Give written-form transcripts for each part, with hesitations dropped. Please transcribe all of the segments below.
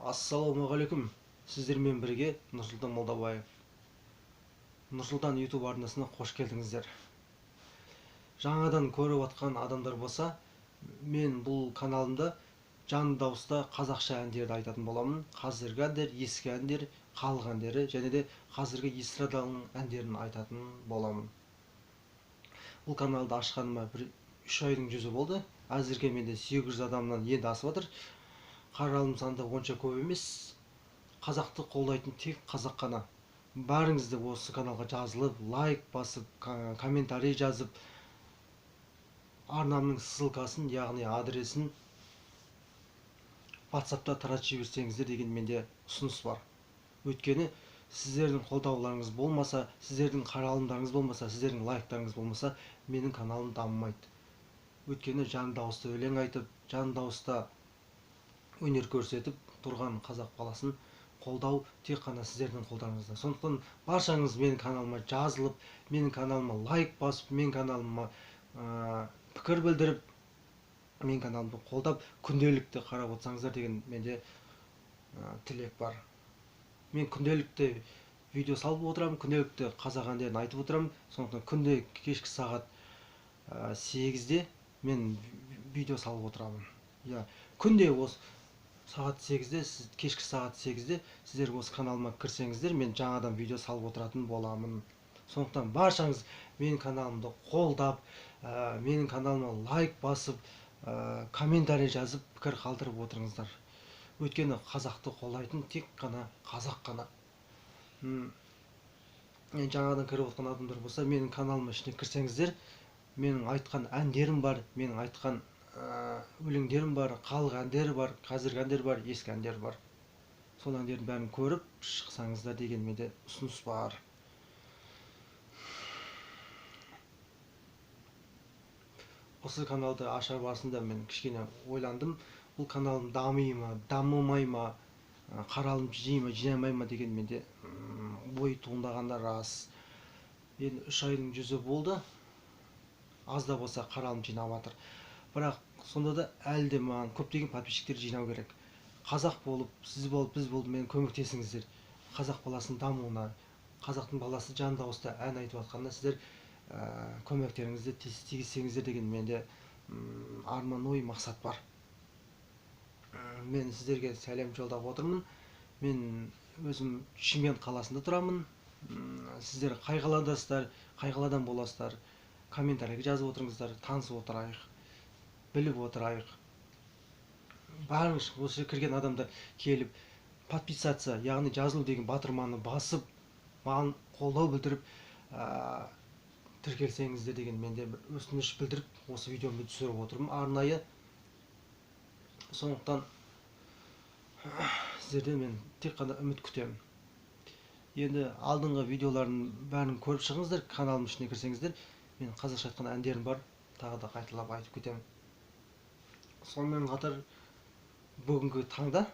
Ассалаумағалейкум. Сіздермен бірге Нұрсұлтан Молдабаев. Нұрсұлтан YouTube арнасына қош келдіңіздер. Жаңадан көріп атқан адамдар болса, мен бұл каналымда жанды дауыста қазақша әндерді айтатын боламын. Қазіргі әндер, ескі әндер, халық әндері және де қазіргі эстраданың әндерін айтатын боламын. Бұл каналды ашқаныма бір 3 айдың жүзі болды. Әзірге менде 800 адамнан енді асып жатыр. Қаралым саны онша көп емес. Қазақты қолдайтын тек қазақ қана. Бәріңіз де осы каналға жазылып, лайк басып, комментарий жазып, арнамның ссылкасын, яғни адресін WhatsApp'та таратып жіберсеңіздер деген менде ұсыныс бар. Өйткені сіздердің қолдауларыңыз болмаса, сіздердің қаралымдарыңыз болмаса, сіздердің лайктарыңыз болмаса, менің каналым дамымайды. Өйткені жан дауысты өлең айтып, жан дауыста өнер көрсетіп тұрған қазақ баласын қолдау тек қана сіздердің қолдарыңызда. Сондықтан баршаңыз менің каналыма жазылып, менің каналыма лайк басып, менің каналыма пікір білдіріп, менің каналымды қолдап, күнделікті қарап отырсаңыздар деген менде тілек бар. Мен күнделікті видео салып отырамын, күнделікті қазақ әндерін айтып отырамын. Сондықтан күнде кешкі сағат 8-де мен видео салып отырамын. Я, күнде осы сағат 8-де, сіз, кешкі сағат 8-де сіздер осы каналыма кірсеңіздер, мен жаңадан видео салып отыратын боламын. Сондықтан баршаңыз менің каналымды қолдап, менің каналыма лайк басып, комментарий жазып, пікір қалдырып отырыңыздар. Өйткені қазақты қолдайтын тек қана қазақ қана. Мен жаңадан кіріп отқан адамдар болса, менің каналыма ішіне кірсеңіздер, менің айтқан әндерім бар, менің айтқан өлеңдерім бар, халық әндері бар, қазіргі әндер бар, ескі әндер бар. Сол әндердің бәрін көріп шықсаңыздар деген менде ұсыныс бар. Осы каналды ашар барысында мен кішкене ойландым. Бұл каналым дами ма, дамымай ма, қаралым жинай ма, жинамай ма деген менде ой туындағанда рас. Енді 3 айдың жүзі болды. Аз да болса қаралым жинап жатыр. Бірақ сонда да әлі де маған көптеген подписчиктер жинау керек. Қазақ болып, сіз болып, біз болып мен көмектесіңіздер. Қазақ баласының дамуына, қазақтың баласы жан дауыста ән айтып жатқанда сіздер көмектеріңізді тигізсеңіздер деген менде арман ой мақсат бар. Мен сіздерге сәлем жолдап отырмын. Мен өзім Шымкент қаласында тұрамын. Сіздер қай қаладасыздар, қай қаладан боласыздар, комментарийге жазып отырыңыздар, танысып отырайық, біліп отырайық. Барыңыз, осы кірген адамдар келіп подписаться, яғни жазылу деген батырманы басып, маған қолдау білдіріп, тіркелсеңіздер деген менде бір өтініш білдіріп, осы видеомды түсіріп отырмын арнайы. Сондықтан сіздерден мен тек қана үміт күтемін. Енді алдыңғы видеолардың бәрін көріп шығыңыздар, каналымның ішіне кірсеңіздер, мен қазақша айтқан әндерім бар, тағы да қайталап айтып кетемін. Сонымен қатар бүгінгі таңда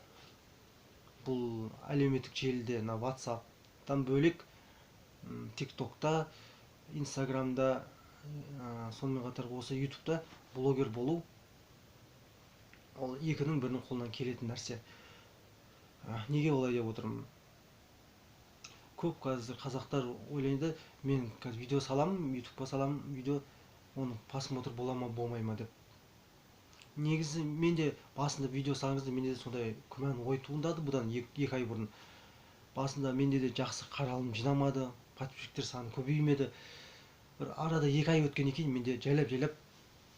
бұл әлеуметтік желіде, мына WhatsApp-тан бөлек, TikTok-та, Instagram-да, сонымен қатар осы YouTube-та блогер болу ол екінің бірінің қолынан келетін нәрсе. Неге олай деп отырмын? Көп қазір қазақтар ойлайды, мен қазір видео саламын, YouTube-қа саламын видео, оны просмотр бола ма, болмай ма деп. Негізі мен де басында видео салған кезде менде де сондай күмән ой туындады бұдан 2 ай бұрын. Басында менде де жақсы қаралым жинамады, подписчиктер саны көбеймеді. Бір арада 2 ай өткеннен кейін менде жайлап-жайлап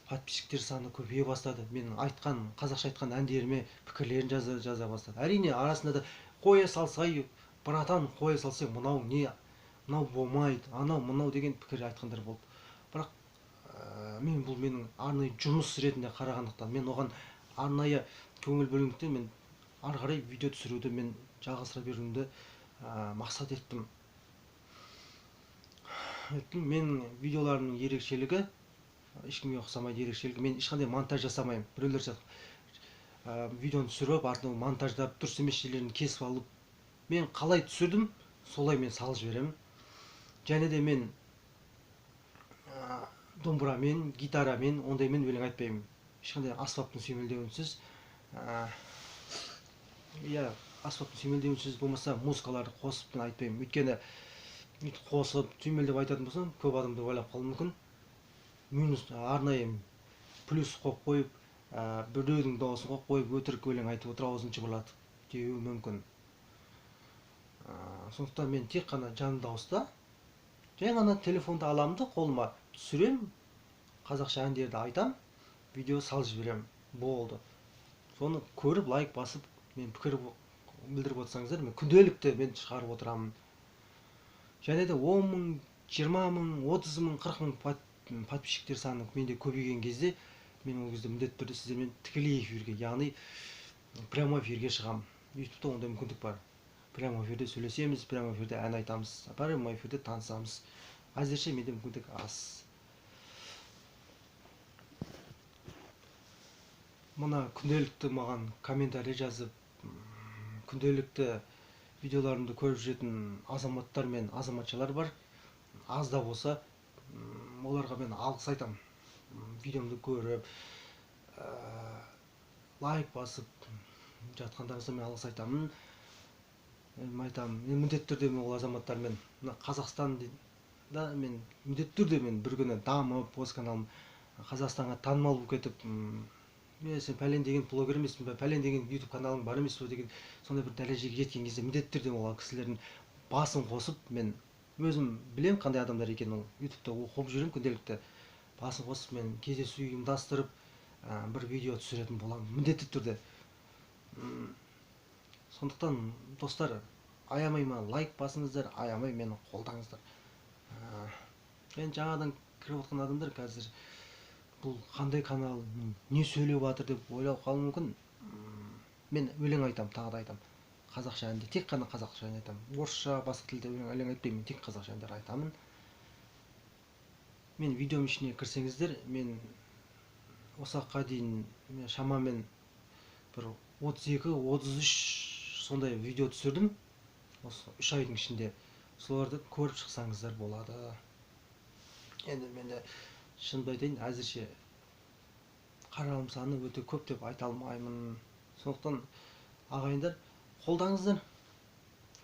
подписчиктер саны көбейе бастады. Менің айтқан, қазақша айтқан әндеріме пікірлерін жаза бастады. Әрине, арасында да қоя салсай, братан, қоя салсай, мынау не, мынау болмайды, анау мынау деген пікір айтқандар болды. Бірақ мен бұл менің арнайы жұмыс ретінде қарағандықтан, мен оған арнайы көңіл бөлгендіктен мен ары қарай видео түсіруді мен жалғастыра беруімді мақсат еттім. Менің видеоларымның ерекшелігі, ешкімге ұқсамайды ерекшелігі, мен ешқандай монтаж жасамаймын. Біреулер видеоны түсіріп, артынан монтаждап, дұрыс емес жерлерін кесіп алып, мен қалай түсірдім, солай мен салып жіберемін. Және де мен домбырамен, гитарамен, ондаймен өлең айтпаймын. Ешқандай аспаптың сүйемелдеуінсіз Иә, аспаптың сүйемелдеуінсіз, болмаса музыкаларды қосып мен айтпаймын. Өйткені қосып сүйемелдеп айтатын болсам, көп адамдар ойлап қалуы мүмкін. Минус арнайы плюс қойып қойып, біреудің дауысын қойып қойып, өтірік өлең айтып отыр, аузын жыбырлатып деуі мүмкін. Сондықтан мен тек қана жанды дауыста, жай ғана телефонды аламын да қолыма түсірем, қазақша әндерді айтам, видео салып жіберем, болды. Соны көріп, лайк басып, мен пікір білдіріп отырсаңыздар, мен күнделікті мен шығарып отырамын. Және де 10 мың, 20 мың, 30 мың, 40 мың подписчиктер саны менде көбейген кезде, мен ол кезде міндетті түрде сіздермен тікелей эфирге, яғни прямой эфирге шығамын. Ютубта ондай мүмкіндік бар. Прямой эфирде сөйлесеміз, прямой эфирде ән айтамыз, прямой эфирде танысамыз. Әзірше менде мүмкіндік аз. Мына күнделікті маған комментарий жазып, күнделікті видеоларымды көріп жүретін азаматтар мен азаматшалар бар. Аз да болса, оларға мен алғыс айтамын. Видеомды көріп, лайк басып жатқандарыңызға мен алғыс айтамын. Мен айтамын, мен міндетті түрде мен ол азаматтармен, мына Қазақстанда мен міндетті түрде мен бір күні дамып, осы каналым Қазақстанға танымал болып кетіп, мен сен пәлен деген блогер емеспін бе, пәлен деген YouTube каналың бар емес пе деген сондай бір дәрежеге жеткен кезде міндетті түрде ол кісілердің басын қосып, мен өзім білем қандай адамдар екенін, ол YouTube'та оқып жүремін күнделікті, басын қосып мен кездесу ұйымдастырып, бір видео түсіретін боламын міндетті түрде. Сондықтан достар, аямай маған лайк басыңыздар, аямай мені қолдаңыздар. Мен жаңадан кіріп отқан адамдар қазір бұл қандай канал, не сөйлеп жатыр деп ойлап қалуы мүмкін. Мен өлең айтамын, тағы да айтамын. Қазақша әнді, тек қана қазақша ән айтамын. Орысша, басқа тілде өлең айтпаймын, мен тек қазақша әндер айтамын. Мен видеом ішіне кірсеңіздер, мен осы уақытқа дейін мен шамамен бір 32-33 сондай видео түсірдім. Осы 3 айдың ішінде. Соларды көріп шықсаңыздар болады. Енді менде шынымды айтайын, әзірше қаралым саны өте көп деп айта алмаймын. Сондықтан ағайындар, қолдаңыздар.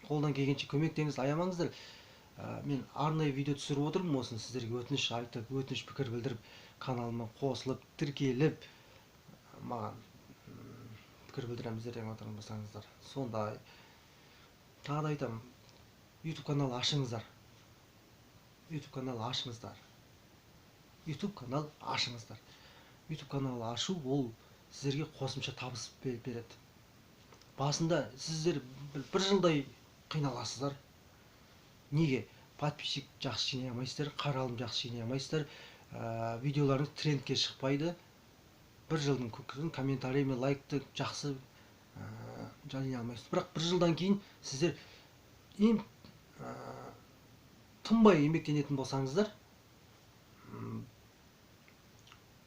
Қолдан келгенше көмектеңіз, аямаңыздар. Мен арнайы видео түсіріп отырмын, осыны сіздерге өтініш айтып, өтініш пікір білдіріп, каналыма қосылып, тіркеліп, маған пікір білдіреміздер деген отырған болсаңыздар. Сондай. Тағы да айтамын, YouTube канал ашыңыздар. YouTube канал ашыңыздар. YouTube канал ашыңыздар. YouTube канал ашу ол сіздерге қосымша табыс береді. Басында сіздер бір жылдай қиналасыздар. Неге? Подписчик жақсы жинай алмайсыздар, қаралым жақсы жинай алмайсыздар, видеоларыңыз трендке шықпайды. Бір жылдың комментарий мен лайкты жақсы жинай алмайсыз. Бірақ бір жылдан кейін сіздер тынбай еңбектенетін болсаңыздар,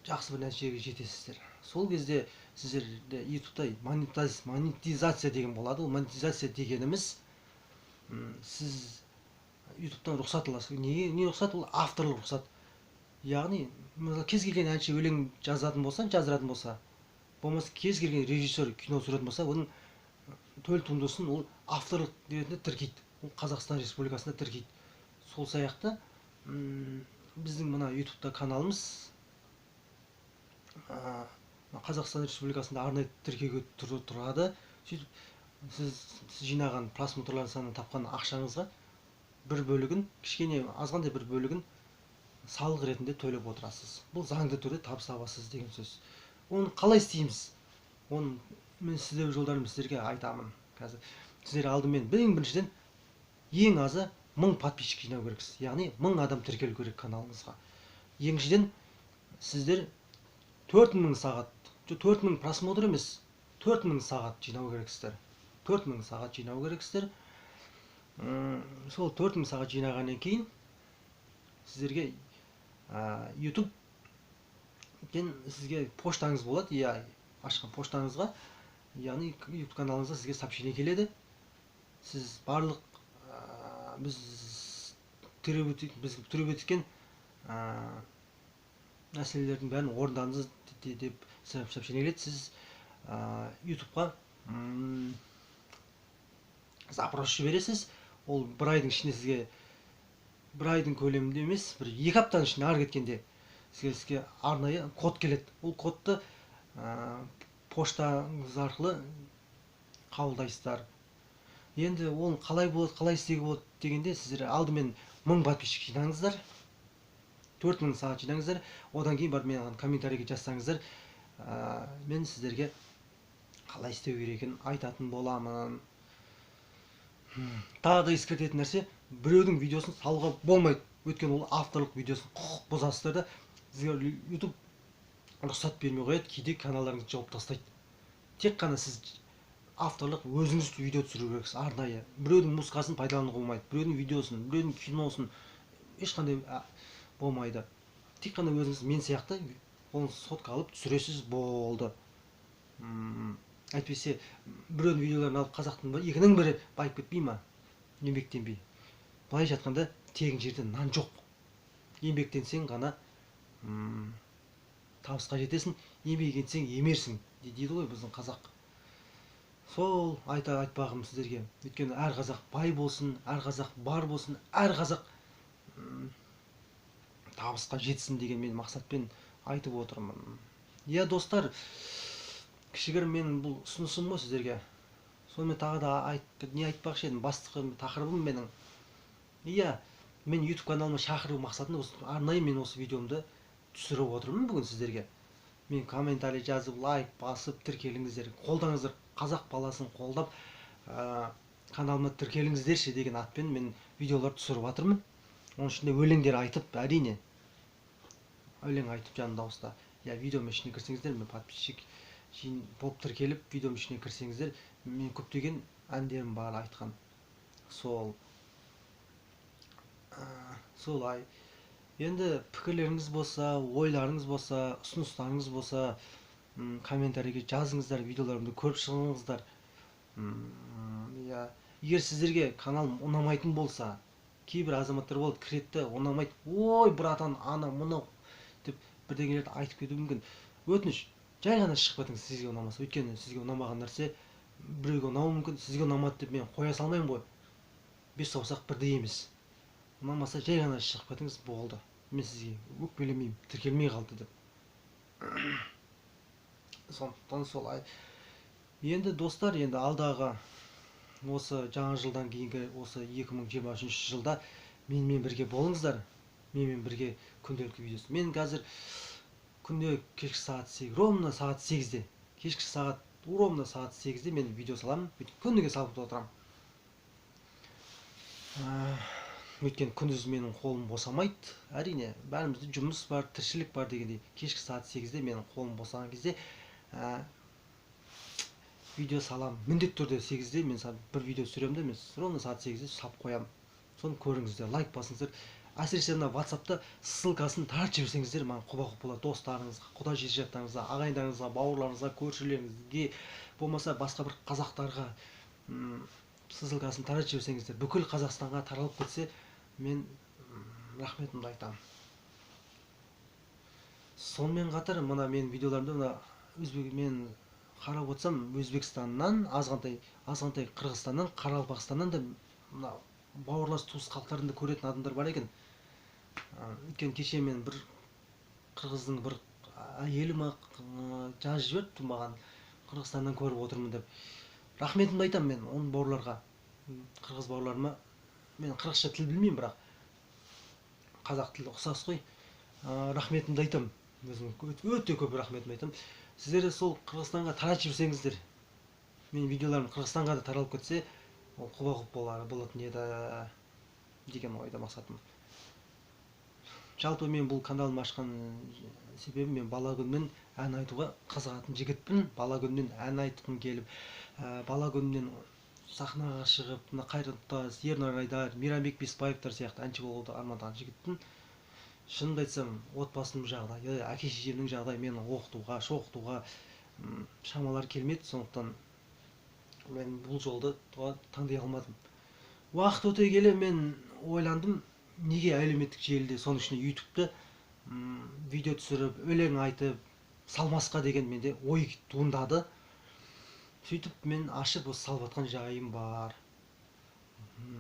жақсы бір нәтижеге жетесіздер. Сол кезде сіздерде YouTube'та монетизация деген болады. Ол монетизация дегеніміз, сіз YouTube'тан рұқсат аласыз. Неге, не рұқсат? Ол авторлық рұқсат. Яғни, мысалы, кез келген әнші өлең жазатын болса, жаздыратын болса, болмаса кез келген режиссер кино түсіретін болса, оның төл туындысын ол авторлық ретінде тіркейді. Ол Қазақстан Республикасында тіркейді. Сол сияқты, біздің мына YouTube'та каналымыз, Қазақстан Республикасында арнайы тіркеуге тұрады. Сөйтіп, сіз жинаған просмотрлар санын тапқан ақшаңызға бір бөлігін, кішкене азғантай бір бөлігін салық ретінде төлеп отырасыз. Бұл заңды түрде табыс табасыз деген сөз. Оны қалай істейміз? Оны мен сіздер жолдарым сіздерге айтамын. Қазір сіздер алдымен ең біріншіден ең азы 1000 подписчик жинау керексіз. Яғни 1000 адам тіркелу керек каналыңызға. Екіншіден, сіздер 4000 сағат, жоқ, 4000 просмотр емес, 4000 сағат жинау керексіздер. 4000 сағат жинау керексіздер. Сол 4000 сағат жинағаннан кейін сіздерге, YouTube-тен сізге поштаңыз болады, иә, ашқан поштаңызға, яғни YouTube каналыңызға сізге сообщение келеді. Сіз барлық, біз требовать еткен, мәселелердің бәрін орындадыңыз деп сообщение келеді. Сіз, YouTube-қа, Запрос жібересіз, ол бір айдың ішінде сізге, бір айдың көлемінде емес, бір 2 аптаның ішінде ары кеткенде сізге арнайы код келеді. Ол кодты поштаңыз арқылы қабылдайсыздар. Енді ол қалай болады, қалай істеуге болады дегенде, сіздер алдымен 1000 подписчик жинаңыздар, 4000 сағат жинаңыздар, одан кейін барып маған комментарийге жазсаңыздар, мен сіздерге қалай істеу керек екенін айтатын боламын. Тағы да ескертетін нәрсе, біреудің видеосын салуға болмайды. Өйткені ол авторлық видеосын құқық бұзасыздар да, сізге YouTube рұқсат бермей қояды, кейде каналдарыңызды жауып тастайды. Тек қана сіз авторлық өзіңіз видео түсіру керексіз арнайы. Біреудің музыкасын пайдалануға болмайды, біреудің видеосын, біреудің киносын ешқандай болмайды. Тек қана өзіңіз мен сияқты қолыңыз сотка алып түсіресіз, болды. Әйтпесе біреудің видеоларын алып қазақтың екінің бірі байып кетпей ма? Еңбектенбей. Былайша айтқанда тегін жерде нан жоқ. Еңбектенсең ғана табысқа жетесің, еңбек етсең емерсің дейді ғой біздің қазақ. Сол айтпағым сіздерге. Өйткені әр қазақ бай болсын, әр қазақ бар болсын, әр қазақ табысқа жетсін деген мен мақсатпен айтып отырмын. Иә, достар, кішігірім менің бұл ұсынысым ғой сіздерге. Сонымен тағы да не айтпақшы едім, басты тақырыбым менің. Иә, мен YouTube каналыма шақыру мақсатында арнайы мен осы видеомды түсіріп отырмын бүгін сіздерге. Мен комментарий жазып, лайк басып, тіркеліңіздер, қолдаңыздар, қазақ баласын қолдап, каналыма тіркеліңіздерші деген атпен мен видеолар түсіріп жатырмын. Оның ішінде өлеңдер айтып, әрине өлең айтып жанды дауыста. Я видеом ішіне кірсеңіздер, мен подписчик болып тіркеліп, видеом ішіне кірсеңіздер, мен көптеген әндерім бар айтқан. Сол солай. Енді пікірлеріңіз болса, ойларыңыз болса, ұсыныстарыңыз болса, комментарийге жазыңыздар, видеоларымды көріп шығыңыздар. Егер сіздерге каналым ұнамайтын болса, кейбір азаматтар болады, кіреді, ұнамайды, ой, братан, ана, мынау деп бірдеңелерді айтып кетуі мүмкін. Өтініш, жай ғана шығып кетіңіз сізге ұнамаса. Өйткені сізге ұнамаған нәрсе біреуге ұнауы мүмкін, сізге ұнамады деп мен қоя салмаймын ғой. 5 саусақ бірдей емес. Ұнамаса жай ғана шығып кетіңіз, болды. Мен сізге өкпелемеймін, тіркелмей қалды деп. Сондықтан солай. Енді достар, енді алдағы осы жаңа жылдан кейінгі осы 2023 жылда менімен бірге болыңыздар. Менімен бірге күнделікті видеосы. Мен қазір күнде кешкі сағат 8, ровно сағат 8-де, кешкі сағат ровно сағат 8-де мен видео саламын. Күніге салып отырамын. Өйткені күндіз менің қолым босамайды. Әрине, бәрімізде жұмыс бар, тіршілік бар дегендей. Кешкі сағат 8-де менің қолым босаған кезде видео саламын. Міндетті түрде 8-де мен бір видео түсіремін де, мен ровно сағат 8-де салып қоямын. Соны көріңіздер, лайк басыңыздар. Әсіресе мына WhatsApp'та ссылкасын таратып жіберсеңіздер, маған құба-құп болады. Достарыңызға, құда жекжаттарыңызға, ағайындарыңызға, бауырларыңызға, көршілеріңізге, болмаса басқа бір қазақтарға ссылкасын таратып жіберсеңіздер, бүкіл Қазақстанға таралып кетсе, мен рахметімді айтамын. Сонымен қатар мына мен видеоларымда мына өзбек, мен қарап отырсам, Өзбекстаннан, азғантай Қырғызстаннан, Қарақалпақстаннан да мына бауырлас туыс халықтарын да көретін адамдар бар екен. Өйткені кеше мен бір қырғыздың бір әйелі жазып жіберіпті маған, Қырғызстаннан көріп отырмын деп. Рахметімді айтамын мен оның бауырларға, қырғыз бауырларыма. Мен қырғызша тіл білмеймін, бірақ қазақ тілі ұқсас қой. Рахметімді айтамын, өзім өте көп рахметімді айтамын. Сіздер де сол Қырғызстанға таратып жіберсеңіздер, менің видеоларым Қырғызстанға да таралып кетсе, ол құба-құп болатын еді деген ойда мақсатым. Жалпы мен бұл каналымды ашқан себебім, мен бала күнімнен ән айтуға қызығатын жігітпін. Бала күнімнен ән айтқым келіп, бала күнімнен сахнаға шығып, мына Қайрат Нұртас, Ернар Айдар, Мейрамбек Беспаевтар сияқты әнші болуды армандаған жігітпін. Шынымды айтсам, отбасымның жағдайы, әке шешемнің жағдайы мені оқытуға, шоқытуға шамалары келмеді. Сондықтан мен бұл жолды таңдай алмадым. Уақыт өте келе мен ойландым, неге әлеуметтік желіде, соның ішінде YouTube'та видео түсіріп, өлең айтып салмасқа деген менде ой туындады. Сөйтіп мен ашып осы салып жатқан жайым бар.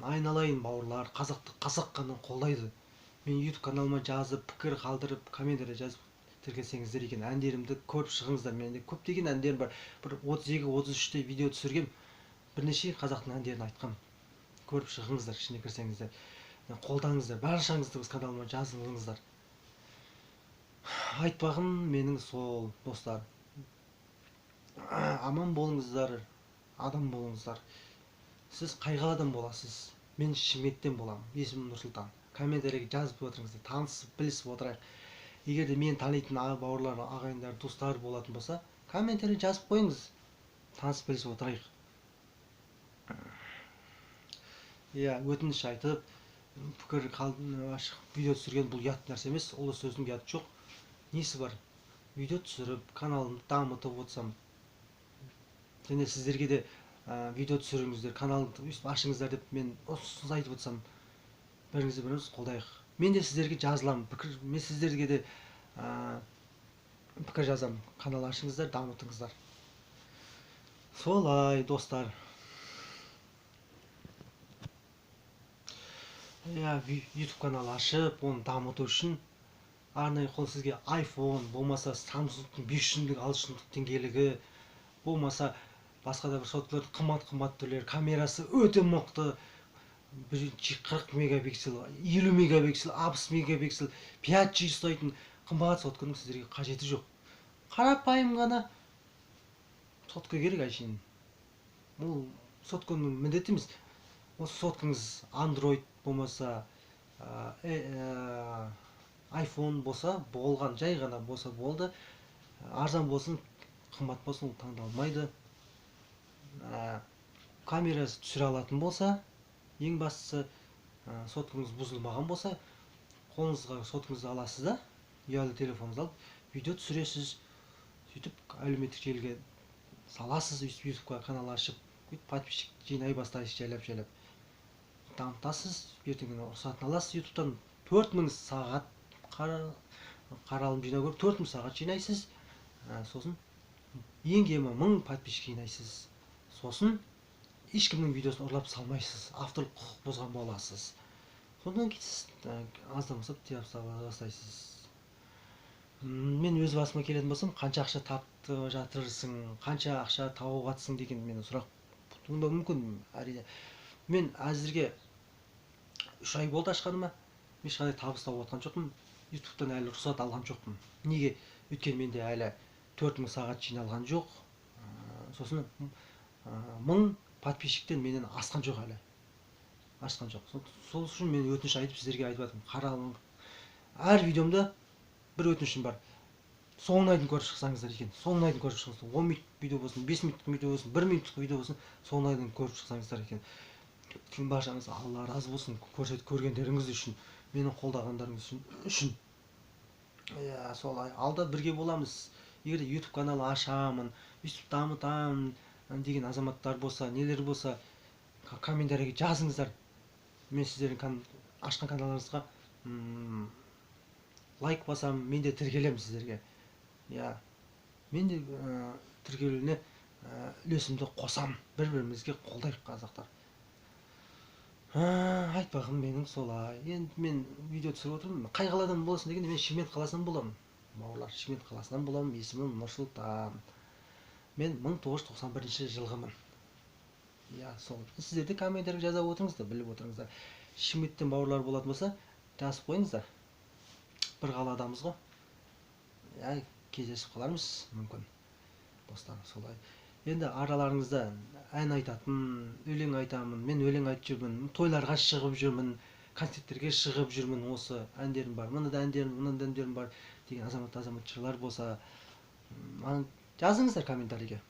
Айналайын бауырлар, қазақты қазақ қана қолдайды. Мен YouTube каналыма жазып, пікір қалдырып, комментарий жазып тіркелсеңіздер екен, әндерімді көріп шығыңыздар. Менде көптеген әндерім бар. Бір 32-33-те видео түсіргем, бірнеше қазақтың әндерін айтқам. Көріп шығыңыздар, ішіне кірсеңіздер. Қолдаңыздар, баршаңызды өз каналыма жазылыңыздар. Айтпағым менің сол, достар. Аман болыңыздар, адам болыңыздар. Сіз қай қаладан боласыз? Мен Шымкенттен боламын. Есімім Нұрсұлтан. Комментарийге жазып отырыңыздар, танысып, білісіп отырайық. Егер де мені танитын бауырлар, ағайындар, туыстар болатын болса, комментарий жазып қойыңыз. Танысып, білісіп отырайық. Иә, өтініш айтып, пікір ашық видео түсірген бұл ұят нәрсе емес, ұлы сөздің ұяты жоқ. Несі бар? Видео түсіріп, каналымды дамытып отырсам, және сіздерге де видео түсіріңіздер, каналды өйстіп ашыңыздар деп мен ұсыныс айтып отырсам, біріңізді біріміз қолдайық. Мен де сіздерге жазыламын, пікір, мен сіздерге де пікір жазамын. Канал ашыңыздар, дамытыңыздар. Солай, достар. Иә, YouTube канал ашып, оны дамыту үшін арнайы қол сізге iPhone, болмаса Samsung'тың 500-лік, 600-лік теңгелігі, болмаса басқа да бір соткалар, қымбат-қымбат түрлері, камерасы өте мықты, 40 мегапиксель, 50 мегапиксель, 60 мегапиксель, 5G ұстайтын қымбат сотканың сіздерге қажеті жоқ. Қарапайым ғана сотка керек әшейін. Ол сотканың міндеті емес. Осы соткаңыз Android болмаса iPhone болса болған, жай ғана болса болды. Арзан болсын, қымбат болсын, ол таңдалмайды. Камерасы түсіре алатын болса, ең бастысы соткаңыз бұзылмаған болса, қолыңызға соткаңызды аласыз да, ұялы телефоныңызды алып, видео түсіресіз, сөйтіп әлеуметтік желіге саласыз, өйтіп YouTube-қа канал ашып, сөйтіп подписчик жинай бастайсыз, жайлап-жайлап дамытасыз, ертеңгі күні рұқсатын аласыз YouTube-тан. 4000 сағат қаралым жинау керек, 4000 сағат жинайсыз, сосын ең кемі 1000 подписчик жинайсыз. Сосын ешкімнің видеосын ұрлап салмайсыз, авторлық құқық бұзған боласыз. Содан кейін сіз аздан болса тияп бастайсыз. Мен өз басыма келетін болсам, қанша ақша тапты жатырсың, қанша ақша тауып жатсың деген менің сұрақ туындауы мүмкін әрине. Мен әзірге 3 ай болды ашқаныма, ешқандай табыс тауып жатқан жоқпын. YouTube-тан әлі рұқсат алған жоқпын. Неге? Өйткені менде әлі 4000 сағат жиналған жоқ. Сосын 1000 подписчиктен менен асқан жоқ әлі. Асқан жоқ. Сол үшін мен өтініш айтып сіздерге айтып жатырмын. Қаралым. Әр видеомда бір өтінішім бар. Соңына дейін көріп шықсаңыздар екен. Соңына дейін көріп шықсаңыздар. 10 минут видео болсын, 5 минуттық видео болсын, 1 минуттық видео болсын, соңына дейін көріп шықсаңыздар екен. Баршаңыз Алла разы болсын, көргендеріңіз үшін, мені қолдағандарыңыз үшін. Иә, солай. Алда бірге боламыз. Егер де YouTube каналы ашамын, өйстіп дамытамын деген азаматтар болса, нелер болса, комментарийге жазыңыздар. Мен сіздердің ашқан каналдарыңызға лайк басамын, мен де тіркелемін сіздерге. Иә, мен де тіркелуіне үлесімді қосамын. Бір-бірімізге қолдайық, қазақтар. Айтпағым менің солай. Енді мен видео түсіріп отырмын. Қай қаладан боласың дегенде, мен Шымкент қаласынан боламын. Бауырлар, Шымкент қаласынан боламын. Есімім Нұрсұлтан. Мен 1991 жылғымын. Иә, сол. Сіздер де комментарий жаза отырыңыздар, біліп отырыңыздар. Шымкенттен бауырлар болатын болса, жазып қойыңыздар. Бір қаладамыз ғой. Иә, кездесіп қалармыз мүмкін. Достар, солай. Енді араларыңызда ән айтатын, өлең айтамын, мен өлең айтып жүрмін, тойларға шығып жүрмін, концерттерге шығып жүрмін, осы әндерім бар, мына да әндерім, мына да әндерім бар деген азамат, азаматшалар болса, маған жазыңыздар комментарийге.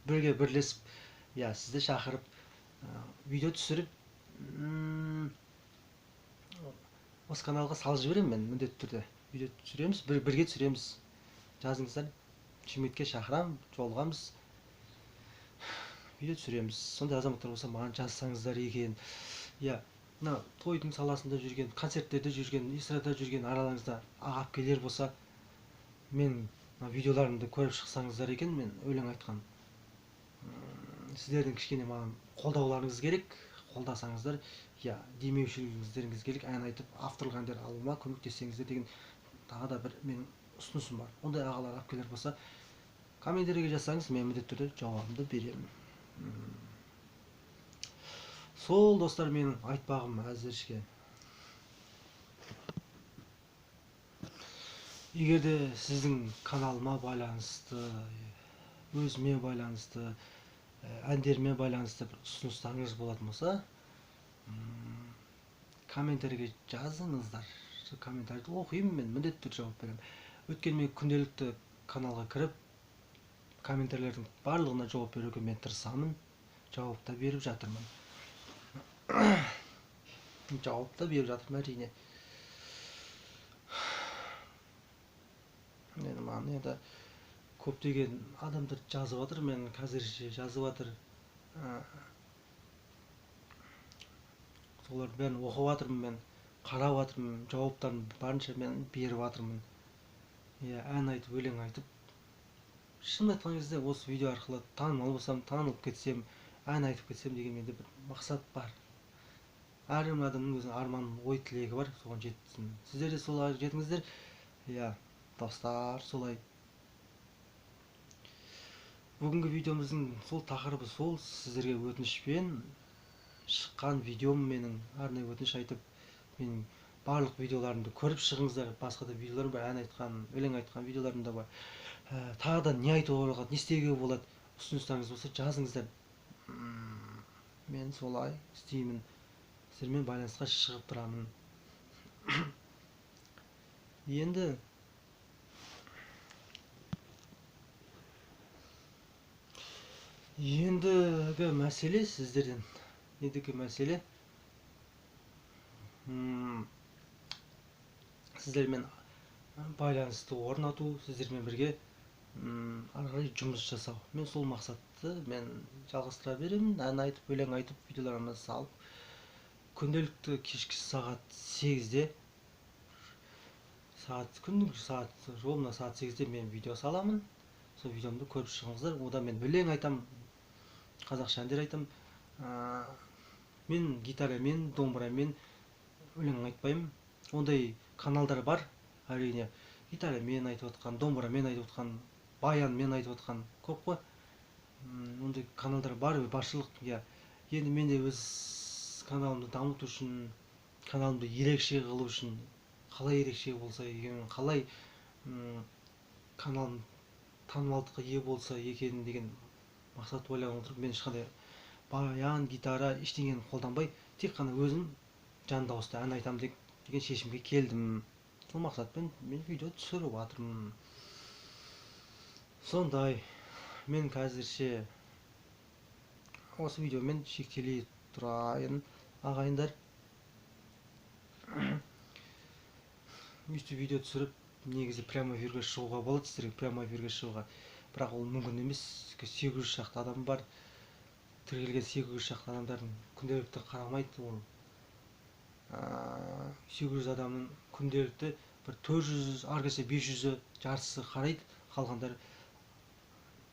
Бірге бірлесіп, иә, сізді шақырып, видео түсіріп, осы каналға салып жіберемін мен міндетті түрде. Видео түсіреміз, бірге түсіреміз. Жазыңыздар, Шымкентке шақырамын, жолығамыз. Видео түсіреміз. Сондай азаматтар болса, маған жазсаңыздар екен. Иә, мына тойдың саласында жүрген, концерттерде жүрген, эстрадада жүрген араларыңызда аға әпкелер болса, мен мына видеоларымды көріп шықсаңыздар екен, мен өлең айтқан. Сіздердің кішкене маған қолдауларыңыз керек, Қолдасаңыздар, иә, демеушілігіңіздеріңіз керек, ән айтып, авторлық әндер алуыма көмектессеңіздер деген тағы да бір менің ұсынысым бар. Ондай ағалар, әпкелер болса, комментарийге жазсаңыз, мен міндетті түрде жауабымды беремін. Сол, достар, менің айтпағым әзірше. Егер де сіздің каналыма байланысты, өзіме байланысты, әндеріме байланысты бір ұсыныстарыңыз болатын болса, комментарийге жазыңыздар. Сол комментарийді оқимын мен, міндетті түрде жауап беремін. Өйткені мен күнделікті каналға кіріп, комментарийлердің барлығына жауап беруге мен тырысамын, жауап та беріп жатырмын. Жауап та беріп жатырмын, әрине. Енді маған енді көптеген адамдар жазып жатыр, мен қазірше жазып жатыр. Солардың бәрін оқып жатырмын мен, қарап жатырмын, жауаптарын барынша мен беріп жатырмын. Иә, ән айтып, өлең айтып, шынын айтқан кезде осы видео арқылы танымал болсам, танылып кетсем, ән айтып кетсем деген менде бір мақсат бар. Әрбір адамның өзінің арман, ой, тілегі бар, соған жетсін. Сіздер де солай жетіңіздер. Иә, достар, солай. Бүгінгі видеомыздың сол тақырыбы сол, сіздерге өтінішпен шыққан видеом менің, арнайы өтініш айтып, менің барлық видеоларымды көріп шығыңыздар. Басқа да видеоларым бар, ән айтқан, өлең айтқан видеоларым да бар. Тағы да не айтуға болады, не істеуге болады, ұсыныстарыңыз болса жазыңыздар. Мен солай істеймін, сіздермен байланысқа шығып тұрамын. Ендігі мәселе сіздерден. Ендігі мәселе, сіздермен байланысты орнату, сіздермен бірге ары қарай жұмыс жасау. Мен сол мақсатты мен жалғастыра беремін. Ән айтып, өлең айтып, видеоларымды салып, күнделікті кешкі сағат 8-де, сағат күндізгі сағат ровно сағат 8-де мен видео саламын. Сол видеомды көріп шығыңыздар. Ода мен өлең айтам, қазақша әндер айтам. Мен гитарамен, домбырамен өлең айтпаймын. Ондай каналдар бар, әрине. Гитарамен айтып отқан, домбырамен айтып отқан, баянмен айтып отқан көп қой. Ондай каналдар бар, баршылық. Иә. Енді мен де өз каналымды дамыту үшін, каналымды ерекше қылу үшін, қалай ерекше болса екен, қалай каналым танымалдыққа ие болса екен деген мақсат ойлап отырып, мен ешқандай баян, гитара ештеңені қолданбай, тек қана өзім жан дауыста ән айтамын деген шешімге келдім. Сол мақсатпен мен видео түсіріп жатырмын. Сондай, мен қазірше осы видеомен шектелей тұрайын, ағайындар. Өйстіп видео түсіріп, негізі прямо эфирге шығуға болады, сіздерге прямо эфирге шығуға. Бірақ ол мүмкін емес. 800 шақты адам бар. Тіркелген 800 шақты адамдардың күнделікті қарамайды ол. 800 адамның күнделікті бір 400, ары кетсе 500-і жартысы қарайды, қалғандары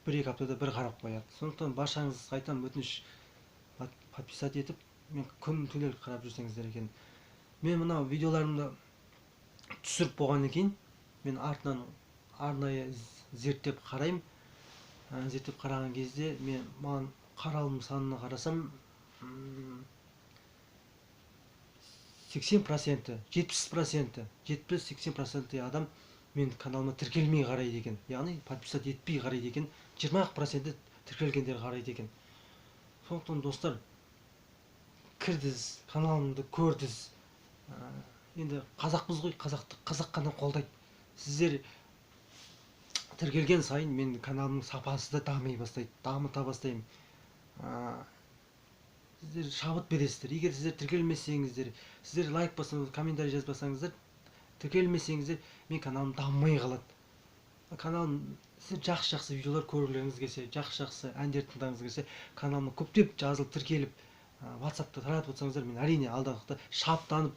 бір-екі аптада бір қарап қояды. Сондықтан баршаңызға айтамын, өтініш, подписать етіп, мен күн күнделікті қарап жүрсеңіздер екен. Мен мынау видеоларымды түсіріп болғаннан кейін мен артынан арнайы зерттеп қараймын. Зерттеп қараған кезде мен маған қаралым санына қарасам, сексен проценті, жетпіс проценті, жетпіс-сексен проценті адам мен каналыма тіркелмей қарайды екен. Яғни подписать етпей қарайды екен. Жиырма ақ проценті тіркелгендер қарайды екен. Сондықтан, достар, кірдіз, каналымды көрдіз. Енді қазақпыз ғой, қазақты қазақ қана қолдайды. Сіздер тіркелген сайын мен каналымның сапасы да дами бастайды, дамыта бастаймын. Сіздер шабыт бересіздер. Егер сіздер тіркелмесеңіздер, сіздер лайк бассаңыз, комментарий жазбасаңыздар, тіркелмесеңіздер, мен каналым дамымай қалады. Каналым, сіздер жақсы-жақсы видеолар көргілеріңіз келсе, жақсы-жақсы әндер тыңдағыңыз келсе, каналыма көптеп жазылып, тіркеліп, WhatsApp'та таратып отырсаңыздар, мен әрине алдағы уақытта шабыттанып,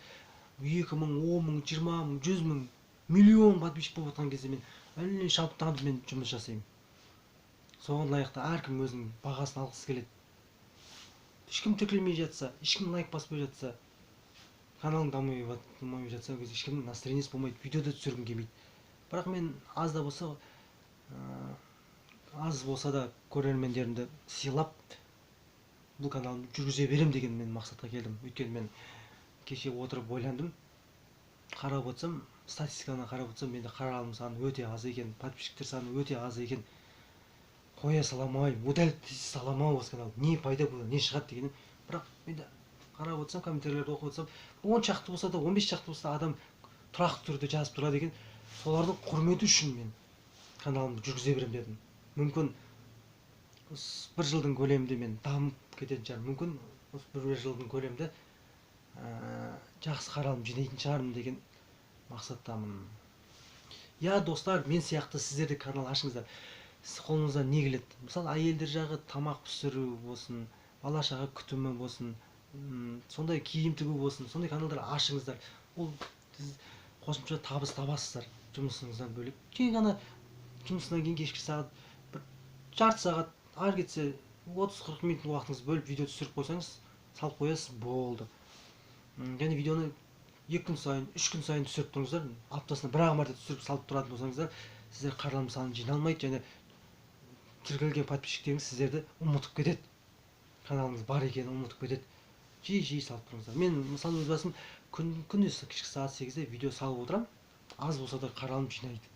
екі мың, он мың, жиырма мың, жүз мың, миллион подписчик болып жатқан кезде мен әрине шабыттанып мен жұмыс жасаймын. Соған лайықты әркім өзінің бағасын алғысы келеді. Ешкім тіркелмей жатса, ешкім лайк баспай жатса, каналың дамымай жатса, ол кезде ешкімнің настроениесі болмайды, видео да түсіргім келмейді. Бірақ мен аз да болса, аз болса да көрермендерімді сыйлап, бұл каналымды жүргізе берем деген мен мақсатқа келдім. Өйткені мен кеше отырып ойландым, қарап отырсам, статистиканы қарап отырсам, менде қаралым саны өте аз екен, подписчиктер саны өте аз екен. Қоя саламай, удалить саламау осы канал, не пайда болады, не шығады дегенім. Бірақ менде қарап отырсам, комментарийлерді оқып отырсам, 10 шақты болса да, 15 шақты болса да адам тұрақты түрде жазып тұрады екен. Солардың құрметі үшін мен каналымды жүргізе беремін дедім. Мүмкін бір жылдың көлемінде мен дамып кететін шығармын, мүмкін осы бір жылдың көлемінде жақсы қаралым жинайтын шығармын деген мақсаттамын. Я, достар, мен сияқты сіздер де канал ашыңыздар. Сіз қолыңыздан не келеді? Мысалы, әйелдер жағы тамақ пісіру болсын, бала-шаға күтімі болсын, сондай киім тігу болсын, сондай каналдар ашыңыздар. Ол сіз қосымша табыс табасыздар жұмысыңыздан бөлек. Жай ғана жұмысынан кейін кешкі сағат бір жарты сағат, ары кетсе 30-40 минут уақытыңызды бөліп видео түсіріп қойсаңыз, салып қоясыз, болды. Және видеоны 2 күн сайын, 3 күн сайын түсіріп тұрыңыздар. Аптасына бір-ақ мәрте түсіріп салып тұратын болсаңыздар, сіздер қаралым санын жинай алмайды және тіркелген подписчиктеріңіз сіздерді ұмытып кетеді. Каналыңыз бар екенін ұмытып кетеді. Жиі-жиі салып тұрыңыздар. Мен мысалы өз басым күнде кешкі сағат 8-де видео салып отырамын. Аз болса да қаралым жинайды.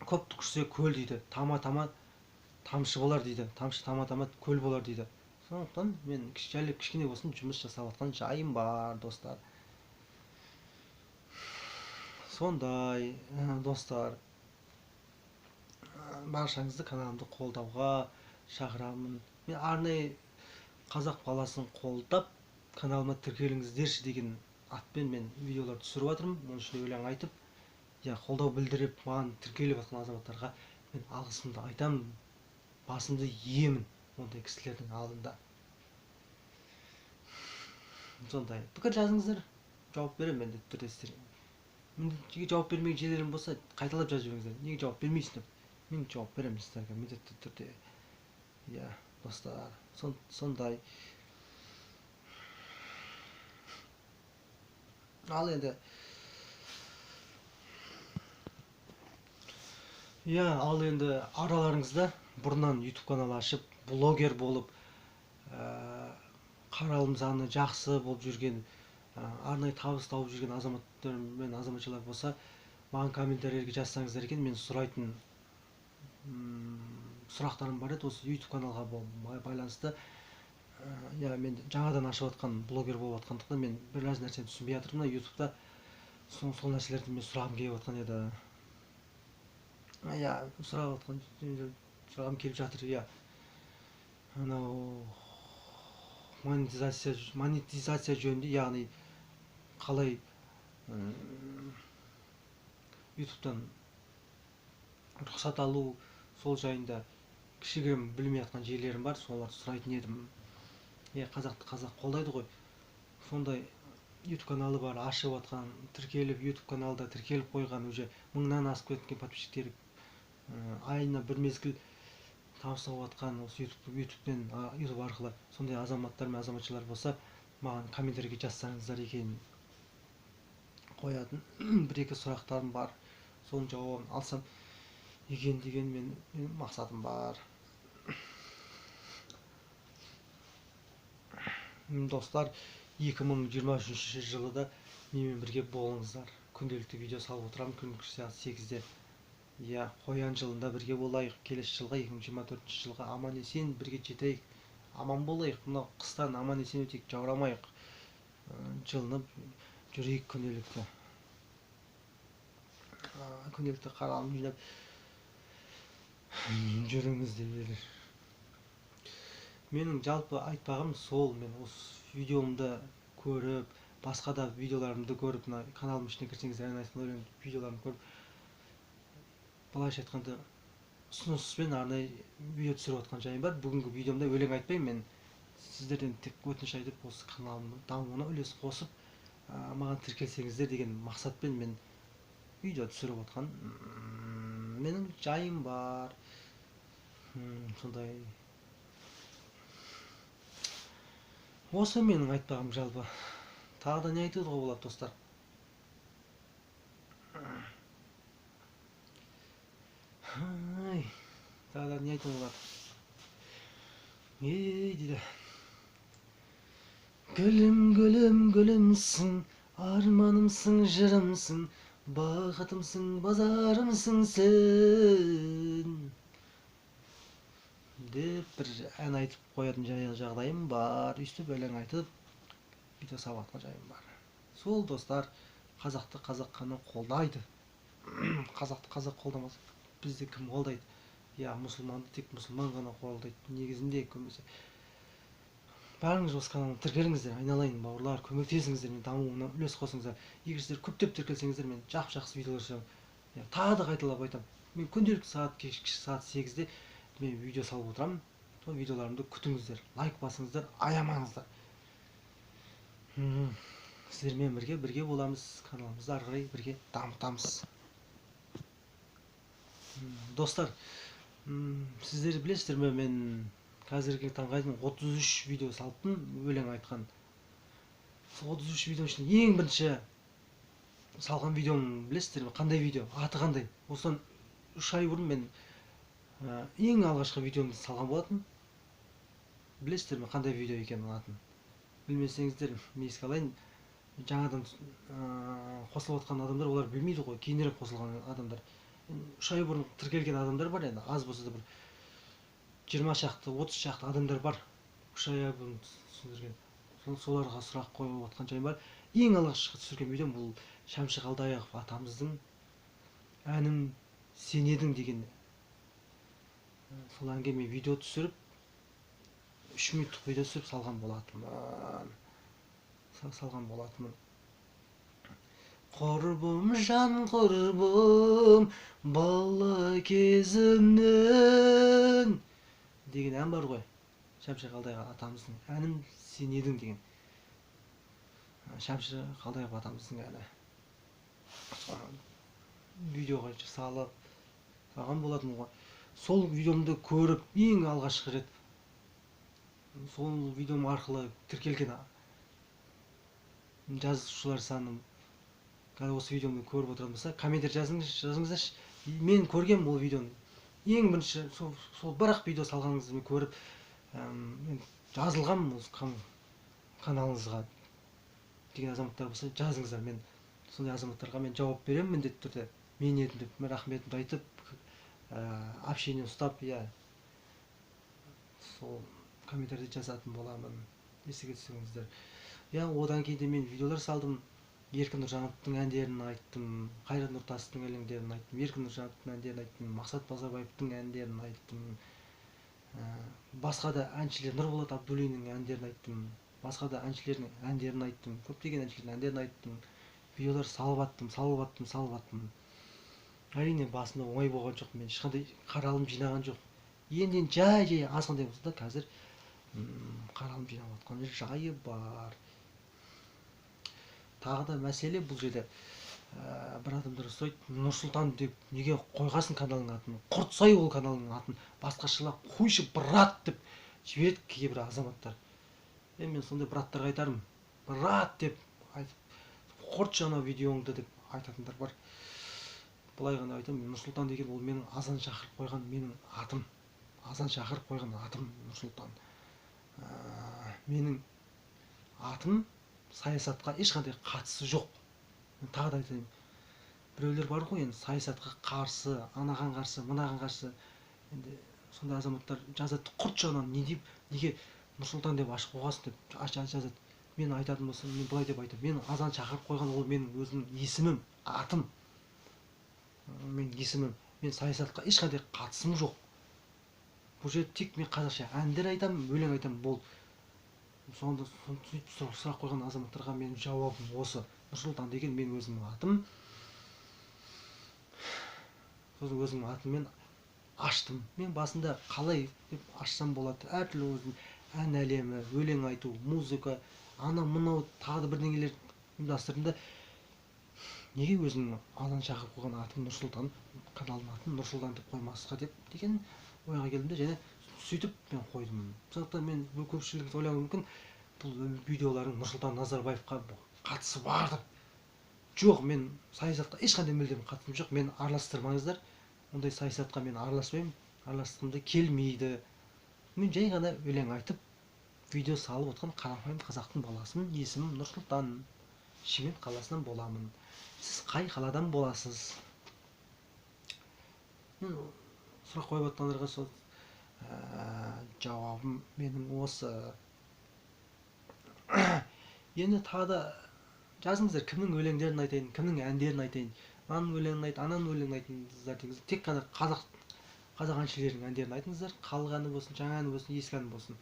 Көп түкірсе көл дейді, тама-тама тамшы болар дейді, тамшы тама-тама көл болар дейді. Сондықтан мен жайлы кішкене болсын жұмыс жасап жатқан жайым бар, достар. Сондай, достар, баршаңызды каналымды қолдауға шақырамын. Мен арнайы қазақ баласын қолдап, каналыма тіркеліңіздерші деген атпен мен видеолар түсіріп жатырмын. Оның ішінде өлең айтып, қолдау білдіріп, маған тіркеліп жатқан азаматтарға мен алғысымды айтамын, басымды иемін ондай кісілердің алдында. Сондай пікір жазыңыздар, жауап беремін міндетті түрде сіздерге. Міндетті жауап бермеген жерлерім болса, қайталап жазып жіберіңіздер. Неге жауап бермейсің деп. Мен жауап беремін сіздерге міндетті түрде. Иә, достар, сондай. Ал енді иә, ал енді араларыңызда бұрыннан YouTube канал ашып, блогер болып, қаралым саны жақсы болып жүрген, арнайы табыс тауып жүрген азаматтар мен азаматшалар болса, маған комментарийлерге жазсаңыздар екен, мен сұрайтын сұрақтарым бар еді осы YouTube каналға байланысты. Иә, мен жаңадан ашып жатқан блогер болып жатқандықтан мен біраз нәрсені түсінбей жатырмын да YouTube'да. Сол нәрселерді мен сұрағым келіп жатқан еді. Иә, сұрағым келіп жатыр, иә. Анау монетизация жөнінде, яғни қалай YouTube'дан рұқсат алу, сол жайында кішігірім білмей жатқан жерлерім бар, соларды сұрайтын едім. Иә, қазақты қазақ қолдайды ғой. Сондай YouTube каналы бар, ашып жатқан, тіркеліп, YouTube каналда тіркеліп қойған, уже мыңнан асып кеткен подписчиктері, айына бір мезгіл табыс тауып жатқан осы YouTube арқылы сондай азаматтар мен азаматшалар болса, маған комментарийге жазсаңыздар екен. Қоятын бір-екі сұрақтарым бар, соның жауабын алсам екен деген менің мақсатым бар. Достар, 2023 жылы да менімен бірге болыңыздар. Күнделікті видео салып отырамын, күнгі сағат 8-де. Иә, қоян жылында бірге болайық. Келесі жылға, 2024 жылға аман есен бірге жетейік. Аман болайық. Мынау қыстан аман есен өтейік, жаурамайық. Жылынып жүрейік күнделікті. Күнделікті қаралым жинап жүріңіздер. Менің жалпы айтпағым сол, мен осы видеомды көріп, басқа да видеоларымды көріп, мына каналымның ішіне кірсеңіз, ән айтқан өлең видеоларымды көріп, былайша айтқанда ұсыныспен арнайы видео түсіріп жатқан жайым бар. Бүгінгі видеомда өлең айтпаймын, мен сіздерден тек өтініш айтып, осы каналымның дамуына үлес қосып, маған тіркелсеңіздер деген мақсатпен мен видео түсіріп жатқан менің жайым бар. Сондай. Осы менің айтпағым жалпы. Тағы да не айтуға болады, достар? Ай, тағы да не айтуға болады? Ей, дейді. Гүлім, гүлім, гүлімсің, арманымсың, жырымсың, бақытымсың, базарымсың сен деп бір ән айтып қоятын жағдайым бар. Өйстіп өлең айтып видео салып жатқан жайым бар. Сол, достар, қазақты қазақ қана қолдайды. Қазақты қазақ қолдамаса, бізді кім қолдайды? Иә, мұсылманды тек мұсылман ғана қолдайды негізінде. Көбінесе бәріңіз осы каналға тіркеліңіздер, айналайын бауырлар, көмектесіңіздер, мен дамуына үлес қосыңыздар. Егер сіздер көптеп тіркелсеңіздер, мен жақсы видеолар жасаймын. Иә, тағы да қайталап айтамын, мен күнделікті сағат кешкі сағат 8-де мен видео салып отырамын. Сол видеоларымды күтіңіздер, лайк басыңыздар, аямаңыздар. Сіздермен бірге боламыз, каналымызды ары қарай бірге дамытамыз. Достар, сіздер білесіздер ме, мен қазіргі таңға дейін 33 видео салыппын, өлең айтқан. Сол 33 видеоның ішінде ең бірінші салған видеом білесіздер ме, қандай видео, аты қандай? Осыдан 3 ай бұрын мен ең алғашқы видеомды салған болатын. Білесіздер ме, қандай видео екенін атын? Білмесеңіздер, мен еске алайын. Жаңадан қосылып жатқан адамдар, олар білмейді ғой, кейінірек қосылған адамдар. 3 ай бұрын тіркелген адамдар бар, енді аз болса да бір 20 шақты, 30 шақты адамдар бар. 3 ай бұрын түсіндірген. Соларға сұрақ қойып жатқан жайым бар. Ең алғашқы түсірген видеом бұл Шәмші Қалдаяқов атамыздың әнім сен едің деген. Сол әнге мен видео түсіріп, 3 минуттық видео түсіріп салған болатынмын. Салған болатынмын. Құрбым, жан құрбым, бала кезімнен деген ән бар ғой. Шәмші Қалдаяқов атамыздың әнім сен едің деген. Шәмші Қалдаяқов атамыздың әні. Видеоға салып салған болатынмын ғой. Сол видеомды көріп, ең алғашқы рет сол видеом арқылы тіркелген жазушылар саны қазір осы видеомды көріп отырған болса, комментарий жазыңыздаршы. Мен көргенмін ол видеоны. Ең бірінші сол бір-ақ видео салғаныңызды мен көріп, мен жазылғанмын осы каналыңызға деген азаматтар болса, жазыңыздар. Мен сондай азаматтарға мен жауап беремін міндетті түрде. Мен едім деп, мен рахметімді айтып, общение ұстап, иә, сол комментарийде жазатын боламын. Еске түсіріңіздер. Иә, одан кейін де мен видеолар салдым. Еркін Нұржановтың әндерін айттым, Қайрат Нұртастың өлеңдерін айттым, Еркін Нұржановтың әндерін айттым, Мақсат Базарбаевтың әндерін айттым. Басқа да әншілер, Нұрболат Абдуллиннің әндерін айттым, басқа да әншілердің әндерін айттым, көптеген әншілердің әндерін айттым. Видеолар салып аттым, салып аттым, салып аттым. Әрине басында оңай болған жоқ, мен ешқандай қаралым жинаған жоқ. Енді жай-жай азғантай болса да қазір қаралым жинап жатқан жайы бар. Тағы да мәселе бұл жерде бір адамдар сұрайды, Нұрсұлтан деп неге қойғасың каналының атын, құртсай ол каналының атын, басқашалап қойшы брат деп жібереді кейбір азаматтар. Мен сондай браттарға айтарым, брат деп айтып, құртшы анау видеоңды деп айтатындар бар. Былай ғана айтамын, Нұрсұлтан деген ол менің азан шақырып қойған менің атым. Азан шақырып қойған атым Нұрсұлтан. Менің атым саясатқа ешқандай қатысы жоқ. Мен тағы да айтайын, біреулер бар ғой енді саясатқа қарсы, анаған қарсы, мынаған қарсы. Енді сондай азаматтар жазады, құртшы ананы, не деп, неге Нұрсұлтан деп ашып қойғансың деп жазады. Мен айтатын болсам, мен былай деп айтамын, мен азан шақырып қойған ол менің өзімнің есімім, атым. Мен есімім, мен саясатқа ешқандай қатысым жоқ. Бұл жерде тек мен қазақша әндер айтамын, өлең айтамын, болды. Сонда сұрақ қойған азаматтарға менің жауабым осы. Нұрсұлтан деген мен өзімнің атым. Сосын өзімнің атыммен аштым. Мен басында қалай деп ашсам болады, әртүрлі өзім ән әлемі, өлең айту, музыка, ана мынау тағы да бірдеңелер ұйымдастырдым да, неге өзімнің азан шақырып қойған атым Нұрсұлтан, каналымның атын Нұрсұлтан деп қоймасқа деп деген ойға келдім де, және сөйтіп мен қойдым. Сондықтан мен бұл көпшілік ойлауы мүмкін, Бұл видеоларың Нұрсұлтан Назарбаевқа қатысы бар деп. Жоқ, мен саясатқа ешқандай мүлдем қатысым жоқ. Мен араластырмаңыздар. Ондай саясатқа мен араласпаймын, араласқым да келмейді. Мен жай ғана өлең айтып, видео салып отқан қарапайым қазақтың баласымын. Есімім Нұрсұлтан. Шымкент қаласынан боламын. Сіз қай қаладан боласыз? Мен сұрақ қойып отқандарға сол жауабым менің осы. Енді тағы да жазыңыздар, кімнің өлеңдерін айтайын, кімнің әндерін айтайын, мынаның өлеңін айт, ананың өлеңін айтыңыздар деңіз. Тек қана қазақ әншілерінің әндерін айтыңыздар, халық әні болсын, жаңа әні болсын, ескі әні болсын.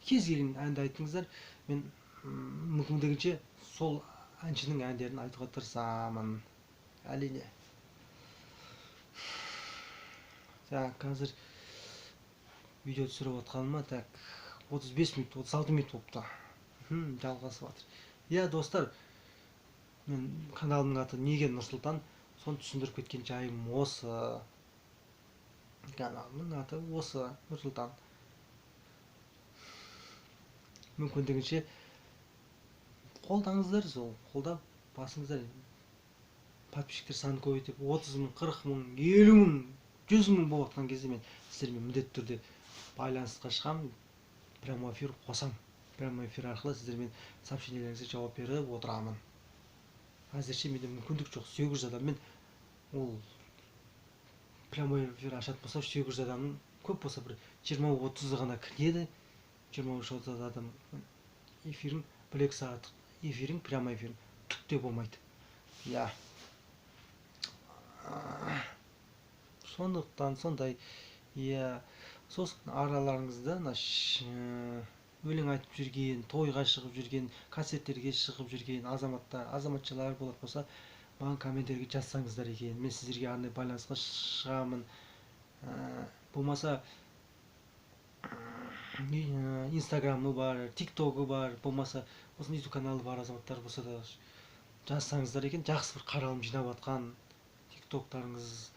Кез келген әнді айтыңыздар, мен мүмкіндігінше сол әншінің әндерін айтуға тырысамын. Әрине. Так, қазір видео түсіріп отқаныма, так, 35 минут, 36 минут болыпты. Жалғасып жатыр. Иә, достар, мен каналымның аты неге Нұрсұлтан, соны түсіндіріп кеткен жайым осы. Каналымның аты осы, Нұрсұлтан. Мүмкіндігінше қолдаңыздар, сол қолдап басыңыздар. Подписчиктер санын көбейтіп, 30 мың, 40 мың, 50 мың, 100 мың болып жатқан кезде мен сіздермен міндетті түрде байланысқа шығамын, прямой эфир қосамын. Прямой эфир арқылы сіздермен сообщениелеріңізге жауап беріп отырамын. Әзірше менде мүмкіндік жоқ. 800 адаммен ол прямой эфир ашатын болса, 800 адамның көп болса бір 20-30 ғана кіреді. 23-30 адам эфирің, 1-2 сағаттық эфирің, прямой эфирің түк те болмайды. Иә. Сондықтан сондай, иә, сосын араларыңызда мына өлең айтып жүрген, тойға шығып жүрген, концерттерге шығып жүрген азаматтар, азаматшалар болатын болса, маған комменттерге жазсаңыздар екен, мен сіздерге арнайы байланысқа шығамын. Болмаса Инстаграмы бар, Тиктогы бар, болмаса осындай YouTube каналы бар азаматтар болса да жазсаңыздар екен, жақсы бір қаралым жинап жатқан Тиктоктарыңыз,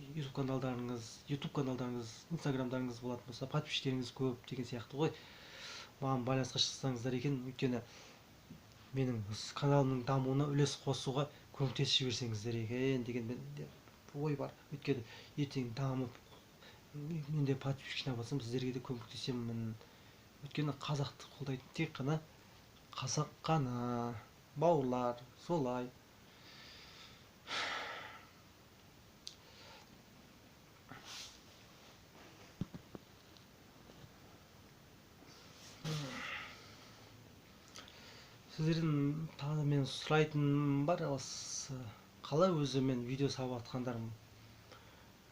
YouTube каналдарыңыз, Инстаграмдарыңыз болатын болса, подписчиктеріңіз көп деген сияқты ғой. Маған байланысқа шықсаңыздар екен, өйткені менің каналымның дамуына үлес қосуға көмектесіп жіберсеңіздер екен деген менде ой бар. Өйткені ертең дамып, мен де подписчик жинап алсам, сіздерге де көмектесемін. Өйткені қазақты қолдайтын тек қана қазақ қана, бауырлар, солай. Сіздерден тағы да мен сұрайтыным бар, осы қалай өзі мен видео салып жатқандарым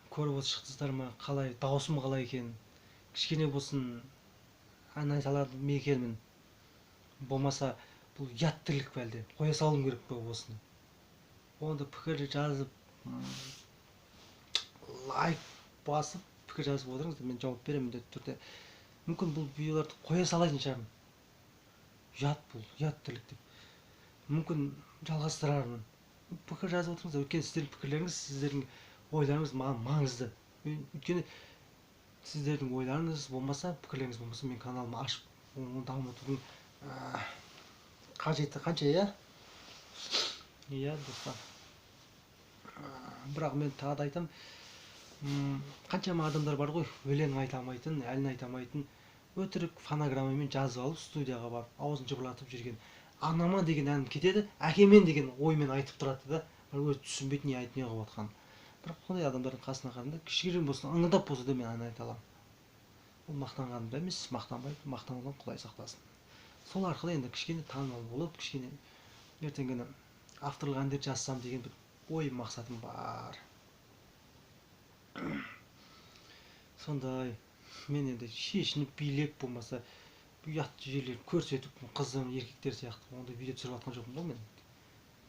көріп шықтыңыздар ма, қалай дауысым қалай екен, кішкене болсын ән айта алады ма екенмін, болмаса бұл ұят тірлік пе, әлде қоя салуым керек пе осыны? Онда пікір жазып, лайк басып пікір жазып отырыңыздар, мен жауап беремін міндетті түрде. Мүмкін бұл видеоларды қоя салайтын шығармын. Ұят бұл, ұят тірлік деп. Мүмкін жалғастырармын. Пікір жазып отырыңыздар, өйткені сіздердің пікірлеріңіз, сіздердің ойларыңыз маған маңызды. Өйткені сіздердің ойларыңыз болмаса, пікірлеріңіз болмаса, мен каналымды ашып, оны дамытудың қажеті қанша, иә? Иә, достар. Бірақ мен тағы да айтамын, қаншама адамдар бар ғой, өлең айта алмайтын, ән айта алмайтын, өтірік фонограммамен жазып алып студияға барып аузын жыбырлатып жүрген. Анама деген ән кетеді, әкемен деген оймен айтып тұрады да, бірақ өзі түсінбейді не айтып не қылып жатқанын. Бірақ сондай адамдардың қасына қарағанда кішігірім болсын, ыңылдап болса да мен ән айта аламын. Ол мақтанғаным да емес, мақтанбайды, мақтанудан Құдай сақтасын. Сол арқылы енді кішкене танымал болып, кішкене ертеңгі күні авторлық әндер жазсам деген бір ой мақсатым бар. Сондай мен енді шешініп билеп болмаса ұятты жерлерін көрсетіп, қызым, еркектер сияқты ондай видео түсіріп жатқан жоқпын ғой мен.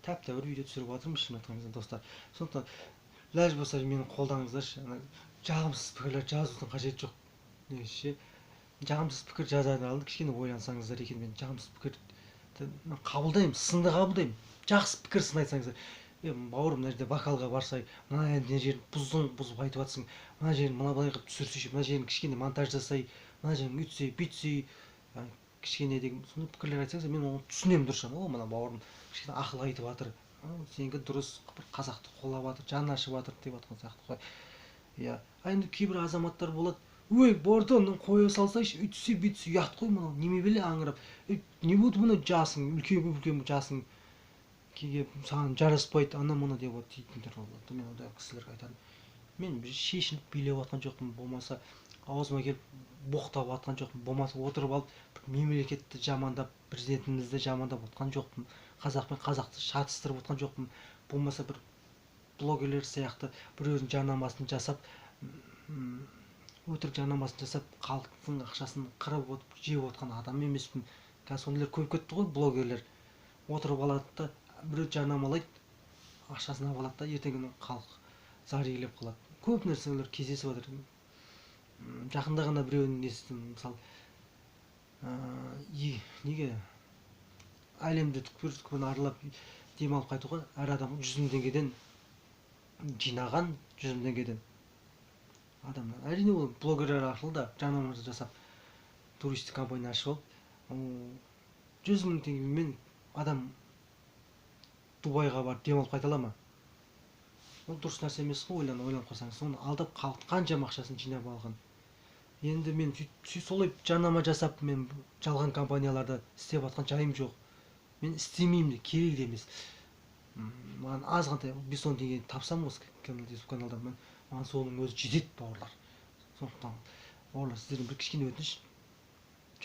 Тәп-тәуір видео түсіріп жатырмын, шынын айтқан кезде, достар. Сондықтан ләж болса мені қолдаңыздаршы, ана жағымсыз пікірлер жазудың қажеті жоқ. Негізі жағымсыз пікір жазардың алдында кішкене ойлансаңыздар екен. Мен жағымсыз пікірді қабылдаймын, сынды қабылдаймын. Жақсы пікір сын айтсаңыздар, бауырым, мына жерде вокалға барсай, мына мына жерін бұздың, бұзып айтып жатсың, мына жерін мына былай қылып түсірсейші, мына жерін кішкене монтаж жасай, мына жерін үйтсей, бүйтсей, Кішкене деген сондай пікірлер айтсаңыз, мен оны түсінемін дұрыс. О, мына бауырым кішкене ақыл айтып жатыр, сенікі дұрыс, бір қазақты қолдап жатыр, жаны ашып жатыр деп жатқан сияқты ғой. Иә, а енді кейбір азаматтар болады: ой, братан, қоя салсайшы, үйтсе бүйтсе ұят қой, мынау неме беле аңырап, не болды, мына жасың үлкен, үлкен жасың келіп саған жараспайды, ана мына деп дейтіндер болады. Мен ондай кісілерге айтарым: мен шешініп билеп жатқан жоқпын, болмаса аузыма келіп боқтап жатқан жоқпын, болмаса отырып алып бір мемлекетті жамандап, президентімізді жамандап отқан жоқпын, қазақ пен қазақты шатыстырып отқан жоқпын, болмаса бір блогерлер сияқты біреудің жарнамасын жасап, өтірік жарнамасын жасап, халықтың ақшасын қырып отырып жеп отқан адам емеспін. Қазір сондайлар көбейіп кетті ғой, блогерлер отырып алады да, біреу жарнамалайды, ақшасын алып алады да, ертеңгі күні халық зар илеп қалады. Көп нәрселер кездесіп жатыр. Жақында ғана біреуін естідім, мысалы, неге әлемді түкпір түкпірін аралап демалып қайтуға әр адам 100 000 теңгеден жинаған, 100 000 теңгеден адамнан. Әрине, ол блогерлер арқылы да жарнама жасап, туристік компания ашып алып, 100 000 теңгемен адам Дубайға барып демалып қайта ала ма? Ол дұрыс нәрсе емес қой, ойланып қалсаңыз. Соны алдап халық қаншама ақшасын жинап алған. Енді мен солай жарнама жасап, мен жалған компанияларда істеп жатқан жайым жоқ. Мен істемеймін де, керек де емес. Маған азғантай 5-10 теңге тапсам осы YouTube каналдан, маған соның өзі жетеді, бауырлар. Сондықтан, бауырлар, сіздерден бір кішкене өтініш: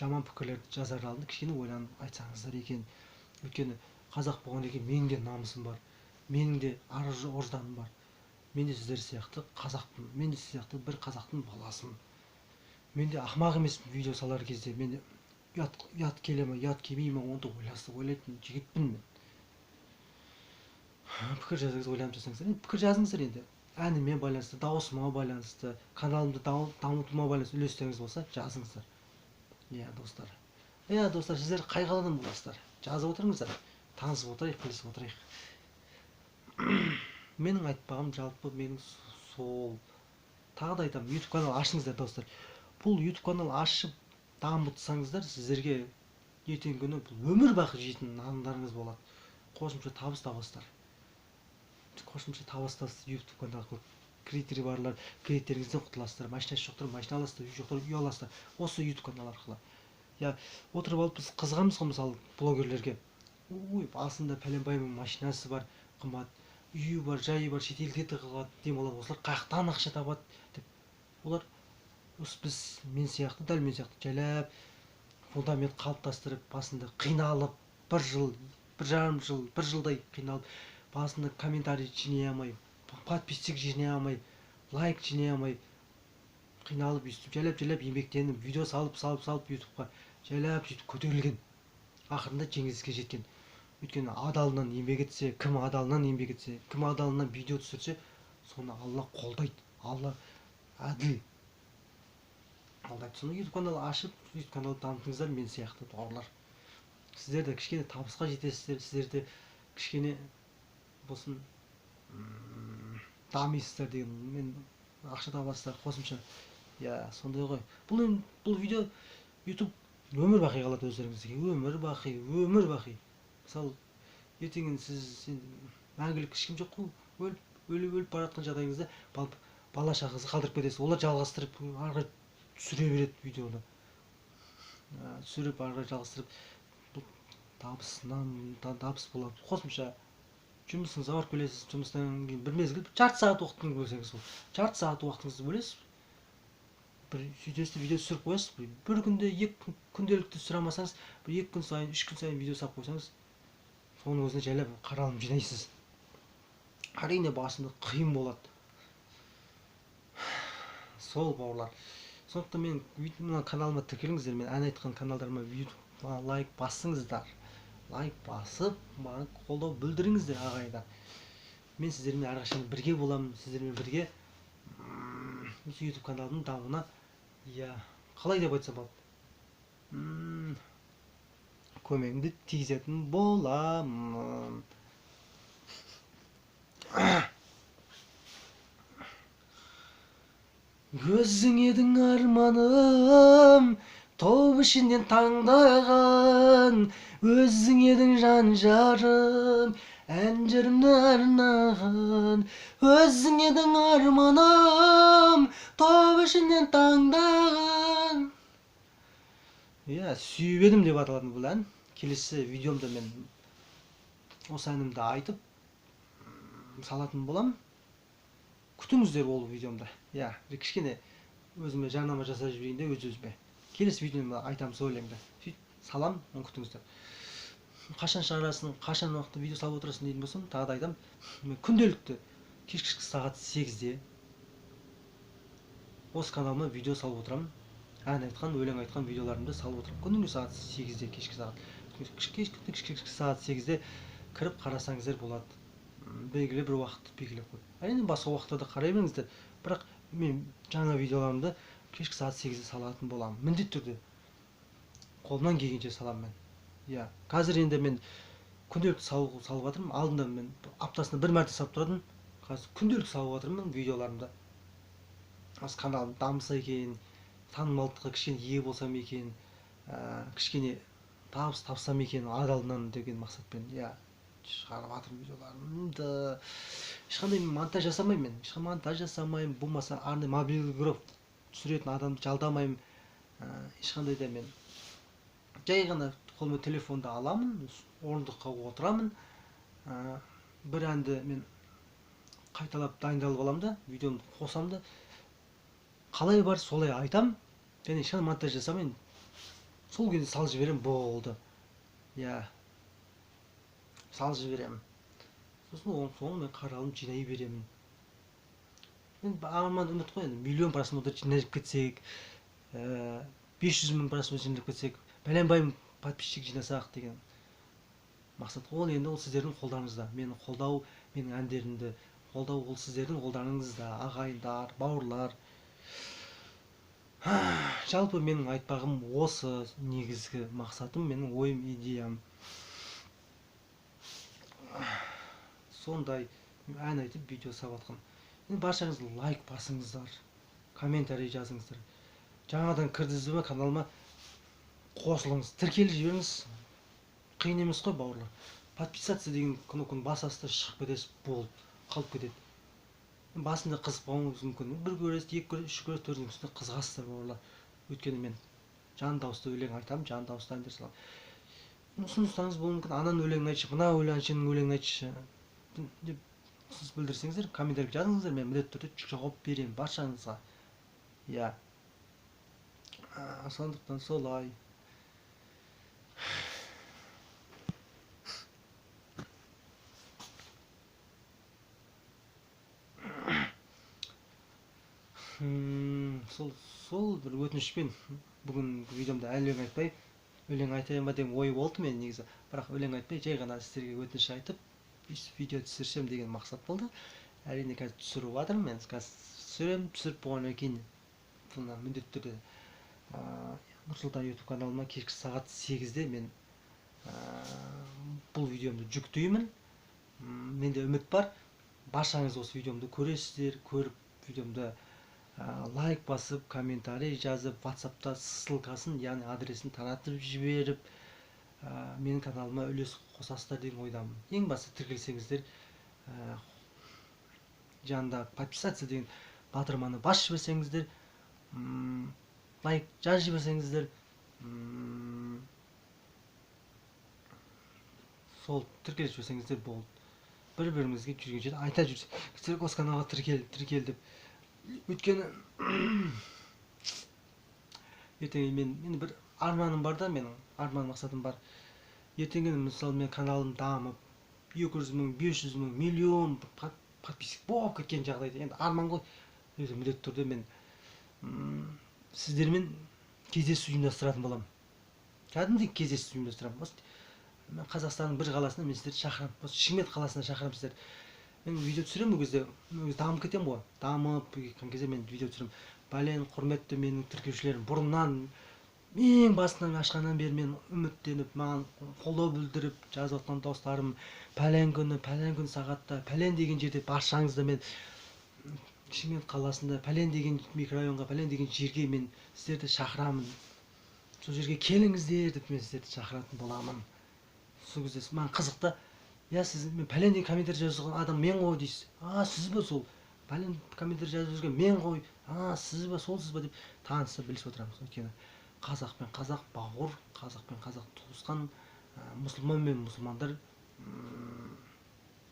жаман пікірлерді жазар алдында кішкене ойланып айтсаңыздар екен. Өйткені қазақ болғаннан кейін менің де намысым бар, менің де ар ожданым бар. Мен де сіздер сияқты қазақпын, мен де сіз сияқты бір қазақтың баласымын. Мен де ақымақ емеспін. Видео салар кезде мен де ұят келе ме, ұят келмей ме, оны да ойлайтын жігітпін мен. Пікір жазыңыз, ойланып жазсаңыздар. Енді пікір жазыңыздар, енді әніме байланысты, дауысыма байланысты, каналымды дамытуыма байланысты үлестеріңіз болса, жазыңыздар. Иә, достар, иә, достар, сіздер қай қаладан боласыздар? Жазып отырыңыздар, танысып отырайық, білісіп отырайық. Менің айтпағым жалпы менің сол. Тағы да айтамын, YouTube канал ашыңыздар, достар. Бұл YouTube канал ашып дамытсаңыздар, сіздерге ертеңгі күні бұл өмір бақи жейтін нандарыңыз болады. Қосымша табыс табасыздар, қосымша табыс табасыз. YouTube канал арқылы кредиттері барлар кредиттеріңізден құтыласыздар, машинасы жоқтар машина аласыздар, үй жоқтар үй аласыздар осы YouTube канал арқылы. Иә, отырып алып біз қызығамыз ғой, мысалы, блогерлерге: ой, басында пәленбай мың машинасы бар, қымбат үйі бар, жайы бар, шетелде тығылады, демалады, осылар қаяқтан ақша табады деп. Олар осы біз, мен сияқты, дәл мен сияқты жайлап фундамент қалыптастырып, басында қиналып, бір жыл, 1,5 жыл, бір жылдай қиналып, басында комментарий жинай алмай, подписчик жинай алмай, лайк жинай алмай, қиналып, өйстіп жайлап жайлап еңбектеніп, видео салып салып салып, ютубқа жайлап сөйтіп көтерілген, ақырында жеңіске жеткен. Өйткені адалынан еңбек етсе, кім адалынан еңбек етсе, кім адалынан видео түсірсе, соны Алла қолдайды, Алла әділ қолдайды. Соны YouTube канал ашып, YouTube канал дамытыңыздар мен сияқты, бауырлар. Сіздер де кішкене табысқа жетесіздер, сіздер де кішкене болсын дамисыздар деген мен, ақша табасыздар қосымша. Иә, сондай ғой. Бұл енді, бұл видео YouTube өмір бақи қалады өздеріңізге, өмір бақи, өмір бақи. Мысалы, ертең сіз, енді мәңгілік ешкім жоқ қой, өліп өліп өліп бара жатқан жағдайыңызда бала шағаңызды қалдырып кетесіз. Олар жалғастырып ары қарай түсіре береді видеоны, түсіріп ары қарай жалғастырып, бұл табысынан табыс болады. Қосымша жұмысыңызға барып келесіз, жұмыстан кейін бір мезгіл жарты сағат уақытыңызды бөлсеңіз, сол жарты сағат уақытыңызды бөлесіз, бір сөйтесіз, видео түсіріп қоясыз. Бір күнде 2 күн, күнделікті түсіре алмасаңыз, бір 2 күн сайын, 3 күн сайын видео салып қойсаңыз, соның өзіне жайлап қаралым жинайсыз. Әрине, басында қиын болады сол, бауырлар. Сондықтан мен мына каналыма тіркеліңіздер, мен ән айтқан каналдарыма YouTube лайк басыңыздар, лайк басып маған қолдау білдіріңіздер, ағайындар. Мен сіздермен әрқашан бірге боламын, сіздермен бірге осы YouTube каналымның дамуына, иә, қалай деп айтсам болады, көмегімді тигізетін боламын. Өзің едің арманым, Топ ішінен таңдаған, өзің едің жан жарым, ән жырымды арнаған. Өзің едің арманым, топ ішінен таңдаған. Иә, сүйіп едім деп аталатын бұл ән. Келесі видеомда мен осы әнімді айтып салатын боламын. Күтіңіздер ол видеомда. Иә, кішкене өзіме жарнама жасап жіберейін де өз-өзіме. Келесі видеомда айтамын сол өлеңді. Сөйтіп салам, оны күтіңіздер. Қашан шығарасың, қашан уақытта видео салып отырасың дейтін болсам, тағы да айтамын. Мен күнделікті кешкі сағат 8-де осы каналыма видео салып отырамын. Ән айтқан, өлең айтқан видеоларымды салып отырамын. Күніне сағат 8-де, кешкі сағат. Кешкі сағат 8-де кіріп қарасаңыздар болады. Белгілі бір уақытты белгілеп қойып. Әрине басқа уақытта да қарай беріңіздер. Бірақ мен жаңа видеоларымды кешкі сағат 8-де салатын боламын. Міндетті түрде қолымнан келгенше саламын мен. Иә, қазір енді мен күнделікті салып жатырмын. Алдында мен аптасына бір мәрте салып тұратынмын. Қазір күнделікті салып жатырмын видеоларымды. Осы каналым дамыса екен, танымалдыққа кішкене ие болсам екен, кішкене табыс тапсам екен адалынан деген мақсатпен, иә, шығарып жатырмын видеоларымды. Ешқандай монтаж жасамаймын мен. Ешқандай монтаж жасамаймын, болмаса арнайы мобилограф түсіретін адамды жалдамаймын. Ешқандай да мен жай ғана қолыма телефонды аламын, орындыққа отырамын. Бір әнді мен қайталап дайындалып аламын да, видеомды қосамын да, қалай бар солай айтам. Және ешқандай монтаж жасамаймын. Сол кезде салып жіберемін, болды. Иә, салып жіберемін. Сосын оның соңын мен қаралым жинай беремін. Енді арман үміт қой, енді миллион просмотр жинап кетсек, 500 мың просмотр жинап кетсек, бәленбай подписчик жинасақ деген мақсат. Ол енді ол сіздердің қолдарыңызда. Мені қолдау, менің әндерімді қолдау ол сіздердің қолдарыңызда, ағайындар, бауырлар. Жалпы менің айтпағым осы, негізгі мақсатым, менің ойым, идеям. Сондай ән айтып видео салып жатқан. Енді баршаңыз лайк басыңыздар, комментарий жазыңыздар. Жаңадан кірдіңіз бе каналыма, қосылыңыз, тіркеліп жіберіңіз. Қиын емес қой, бауырлар. Подписаться деген кнопканы басасыз да шығып кетесіз, болды, қалып кетеді. Басында қызықпауыңыз мүмкін. Бір көресіз, екі көресіз, үш көресіз, төртіншісінде қызығасыздар, бауырлар. Өйткені мен жан дауысты өлең айтамын, жан дауысты әндер саламын. Ұсыныстарыңыз болуы мүмкін. Ананың өлеңін айтшы, мына әншінің өлеңін айтшы деп ұсыныс білдірсеңіздер, комментарий жазыңыздар, мен міндетті түрде жауап беремін баршаңызға. Иә. Сондықтан солай. Сол бір өтінішпен бүгін видеомда әлі өлең айтпай, өлең айтайын ба деген ой болды мен негізі. Бірақ өлең айтпай, жай ғана сіздерге өтініш айтып, видео түсірсем деген мақсат болды. Әрине қазір түсіріп жатырмын, мен қазір түсіремін, түсіріп болғаннан кейін бұны міндетті түрде Нұрсұлтан YouTube каналыма кешкі сағат 8-де мен бұл видеомды жүктеймін. Менде үміт бар, баршаңыз осы видеомды көресіздер, көріп видеомды лайк басып, комментарий жазып, WhatsApp'та ссылкасын, яғни адресін таратып жіберіп, менің каналыма үлес қосасыздар деген ойдамын. Ең басты тіркелсеңіздер, жанында подписаться деген батырманы басып жіберсеңіздер, лайк жазып жіберсеңіздер, сол тіркеліп жіберсеңіздер болды. Бір-бірімізге жүрген жерде айта жүрсек, осы каналға тіркел, тіркел деп. Өйткені ертең мен бір арманым бар да, менің арман мақсатым бар. Ертеңгі мысалы мен каналым дамып, 200 мың, 500 мың, миллион подписчик болып кеткен жағдайда, енді арман ғой, өзі міндетті түрде мен сіздермен кездесу ұйымдастыратын боламын. Кәдімгідей кездесу ұйымдастырамын. Осы мен Қазақстанның бір қаласына мен сіздерді шақырамын. Осы Шымкент қаласына шақырамын сіздерді. Мен видео түсіремін ол кезде, мен өзі дамып кетемін ғой. Дамып кеткен кезде мен видео түсіремін. Бәлен, құрметті менің тіркеушілерім, бұрыннан ең басынан ашқаннан бері мен үміттеніп, маған қолдау білдіріп жазып жатқан достарым, пәлен күні, пәлен күн сағатта, пәлен деген жерде баршаңызды мен Шымкент қаласында, пәлен деген микрорайонға, пәлен деген жерге мен сіздерді шақырамын. Сол жерге келіңіздер деп мен сіздерді шақыратын боламын. Сол кезде маған қызық та, иә, сіз мен пәлен деген комментарий жазған адам мен ғой дейсіз. А, сіз бе сол? Пәлен комментарий жазып жүрген мен ғой. А, сіз бе, сол сіз бе деп танысып білісіп отырамыз. Өйткені қазақ пен қазақ бауыр, қазақ пен қазақ туысқан, мұсылман мен мұсылмандар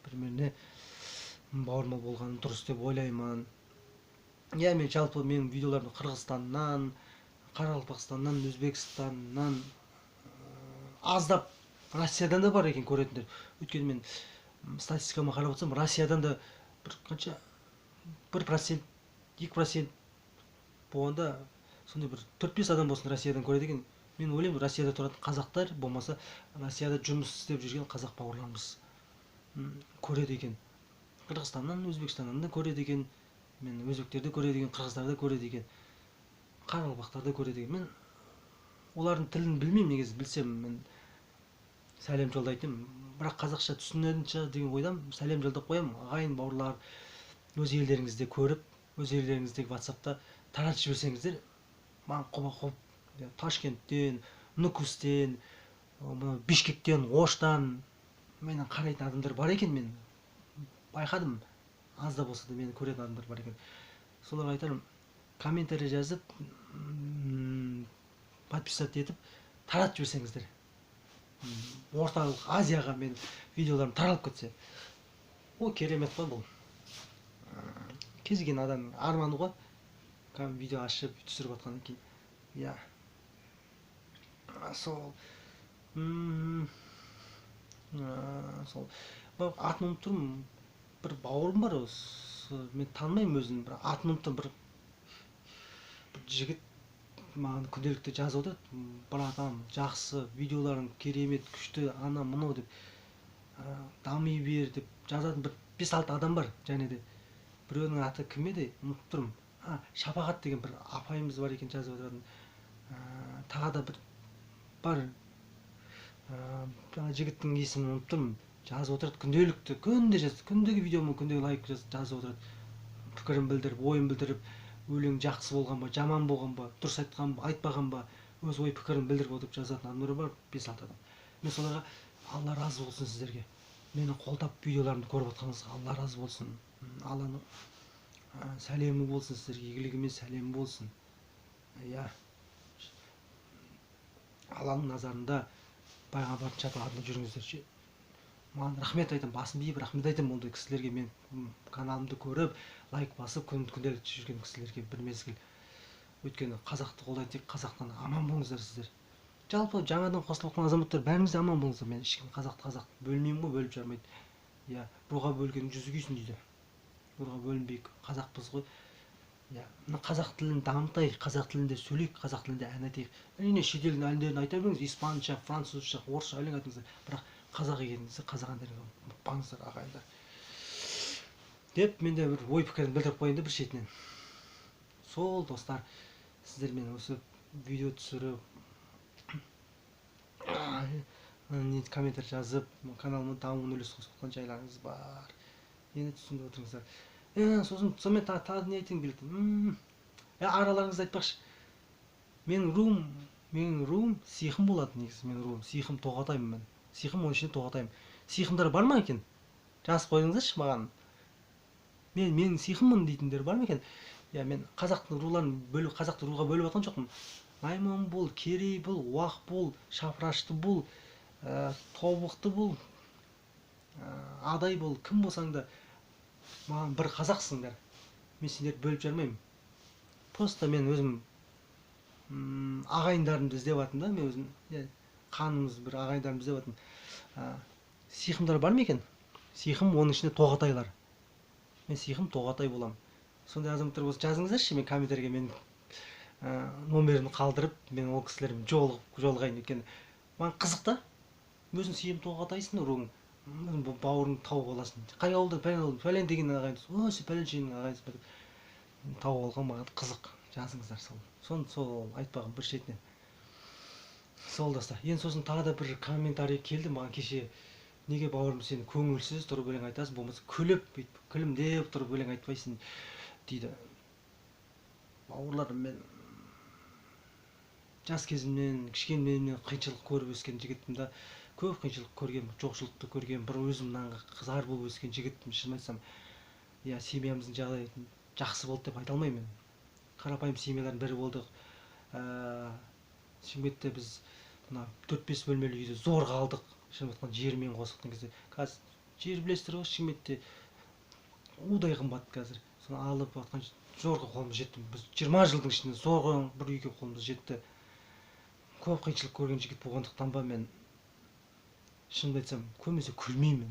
бір-біріне бауырмал болғаны дұрыс деп ойлаймын. Иә, мен жалпы менің видеоларым Қырғызстаннан, Қарақалпақстаннан, Өзбекстаннан, аздап Россиядан да бар екен көретіндер. Өйткені мен статистикама қарап отырсам, Россиядан да бір қанша 1%, 2% болғанда сондай бір 4-5 адам болсын Россиядан көреді екен. Мен ойлаймын, Россияда тұратын қазақтар, болмаса Россияда жұмыс істеп жүрген қазақ бауырларымыз көреді екен. Қырғызстаннан, Өзбекстаннан да көреді екен. Мен өзбектер де көреді екен, қырғыздар да көреді екен, қарақалпақтар да көреді екен. Мен олардың тілін білмеймін негізі, білсем мен сәлем жолдайтын, бірақ қазақша түсінетін шығар деген ойдамын, сәлем жолдап қоямын. Ағайын бауырлар, өз елдеріңізде көріп, өз елдеріңіздегі WhatsAppта таратып жіберсеңіздер, маған құба-құп Ташкенттен, Нүкістен, мына Бишкектен, Оштан мені қарайтын адамдар бар екен. Мен байқадым, аз да болса да мені көретін адамдар бар екен. Соларға айтарым, комментарий жазып, подписать етіп таратып жіберсеңіздер, Орталық Азияға мен видеоларым таралып кетсе, о, керемет қой бұл. Кез келген адамның арманы ғой, кәдімгі видео ашып түсіріп жатқаннан кейін. Иә, сол сол атын ұмытып тұрмын, бір бауырым бар, осы мен танымаймын өзін, бірақ атын ұмытып тұрмын. Бір жігіт маған күнделікті жазып отырады, братан, жақсы, видеоларың керемет, күшті, ана мынау деп, дами бер деп жазатын бір 5-6 адам бар. Және де біреуінің аты кім еді, ұмытып тұрмын. Шапағат деген бір апайымыз бар екен жазып отыратын. Тағы да бір бар, ана жігіттің есімін ұмытып тұрмын, жазып отырады күнделікті, күнде жазады, күндегі видеома күндегі лайк жазып отырады, пікірін білдіріп, ойын білдіріп, өлең жақсы болған ба, жаман болған ба, дұрыс айтқан ба, айтпаған ба, өз ой пікірін білдіріп отырып жазатын адамдар бар, 5-6 адам. Мен соларға Алла разы болсын сіздерге. Мені қолдап видеоларымды көріп отқаныңызға Алла разы болсын. Алланың сәлемі болсын сіздерге, игілігі мен сәлемі болсын. Иә. Алланың назарында пайғамбардың шапағатында жүріңіздер. Маған рахмет айтамын, басым иіп рахмет айтамын ондай кісілерге. Мен каналымды көріп, лайк басып, күнделікті жүрген кісілерге бір мезгіл. Өйткені қазақты қолдайды, тек қазақтан аман болыңыздар сіздер. Жалпы жаңадан қосылып жатқан азаматтар, бәріңіз де аман болыңыздар. Мен ешкім қазақты қазақ бөлмеймін ғой, бөліп жармайды. Иә, руға бөлгеннің жүзі күйсін дейді. Руға бөлінбейік, қазақпыз ғой. Иә, мына қазақ тілін дамытайық, қазақ тілінде сөйлейік, қазақ тілінде ән айтайық. Әрине, шетелдің әндерін айта беріңіз, испанша, французша, орысша өлең айтыңыздар. Бірақ қазақ екеніңізді, қазақ әндерін ұмытпаңыздар, ағайындар. Деп мен де бір ой пікірін білдіріп қояйын да бір шетінен. Сол достар, сіздермен осы видео түсіріп, комментарий жазып, каналымның дамуына үлес қосып жатқан жайларыңыз бар. Енді түсініп отырыңыздар. Сосын сонымен тағы не айтқым келеді? Араларыңызда айтпақшы. Менің руым сиқым болады негізі, менің руым сиқым тоғатаймын мен. Сиқым, оның ішінде тоғатаймын. Сиқымдар бар ма екен? Жазып қойыңыздаршы маған. Мен сиқыммын дейтіндер бар ма екен? Иә, мен қазақтың руларын бөліп, қазақты руға бөліп жатқан жоқпын. Найман бол, керей бол, уақ бол, шапырашты бол, тобықты бол, адай бол, кім болсаң да маған бір қазақсыңдар. Мен сендерді бөліп жармаймын. Просто мен өзім ағайындарымды іздеп жатырмын да, мен өзім, иә, қанымыз бір ағайындарымды іздеп жатырмын. Сиқымдар бар ма екен? Сиқым, оның ішінде тоғатайлар. Мен сиқым тоғатай боламын. Сондай азаматтар болса жазыңыздаршы, мен комментарийге мен номерімді қалдырып, мен ол кісілермен жолығайын. Өйткені маған қызық та. Өзің сиқым тоғатайсың, руың, бауырыңды тауып аласың. Қай ауылда пәлен ауылда, пәлен деген ағайындысың, о, сен пәленшенің ағайындысың ба деп тауып алған маған қызық. Жазыңыздар сол. Соны сол айтпаған бір шетінен. Сол достар. Енді сосын тағы да бір комментарий келді маған кеше. Неге бауырым сен көңілсіз тұрып өлең айтасың, болмаса күліп, бүйтіп күлімдеп тұрып өлең айтпайсың дейді. Бауырларым, мен Жас кезімнен, кішкенемнен қиыншылық көріп өскен жігітпін да. Көп қиыншылық көрген, жоқшылықты көрген, бір өзім нанға қызар болып өскен жігітпін, шынын айтсам. Иә, семьямыздың жағдайы жақсы болды деп айта алмаймын. Қарапайым семьялардың бірі болдық. Шымкентте біз мына 4-5 бөлмелі үйді зорға алдық. Шынын айтқан, жермен қосып кезде. Қазір жер білесіздер ғой, Шымкентте удай қымбат қазір. Соны алып жатқан зорға қолымыз жетті. Біз 20 жылдың ішінде зорға бір үйге қолымыз жетті. Көп қиыншылық көрген жігіт болғандықтан ба, мен шынымды айтсам, көбінесе күлмеймін.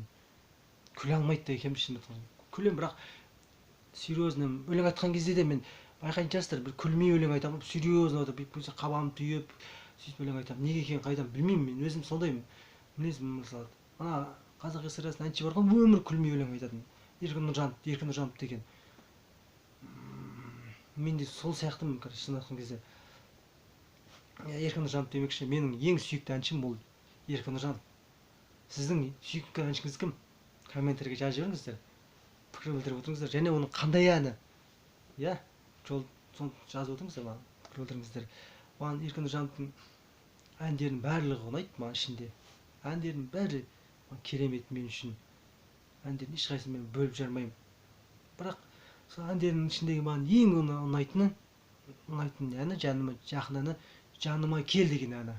Күле алмайды да екенмін, шынымды айтсам. Күлемін, бірақ серьезно өлең айтқан кезде де мен байқайтын шығарсыздар, бір күлмей өлең айтамын, серьезно отырып, бүйтіп қабағымды түйіп, сөйтіп өлең айтамын. Неге екенін қайдан білмеймін, мен өзім сондаймын. Мінезім мысалы. Ана қазақ эстрадасының әнші бар ғой, өмір күлмей өлең айтатын. Еркін Нұржанов, Еркін Нұржанов деген. Мен де сол сияқтымын, короче, шынын айтқан кезде. Еркін Нұржанов демекші, менің ең сүйікті әншім ол Еркін Нұржанов. Сіздің сүйікті әншіңіз кім? Комментарийге жазып жіберіңіздер. Пікір білдіріп отырыңыздар. Және оның қандай әні? Иә, жол соны жазып отырыңыздар маған, пікір білдіріңіздер. Маған Еркін Нұржановтың әндерінің барлығы ұнайды маған ішінде. Әндерінің бәрі керемет мен үшін. Әндердің ешқайсысын мен бөліп жармаймын. Бірақ сол әндердің ішіндегі маған ең ұнайтыны, ұнайтын әні, жаныма жақын әні, Жаныма кел деген әні.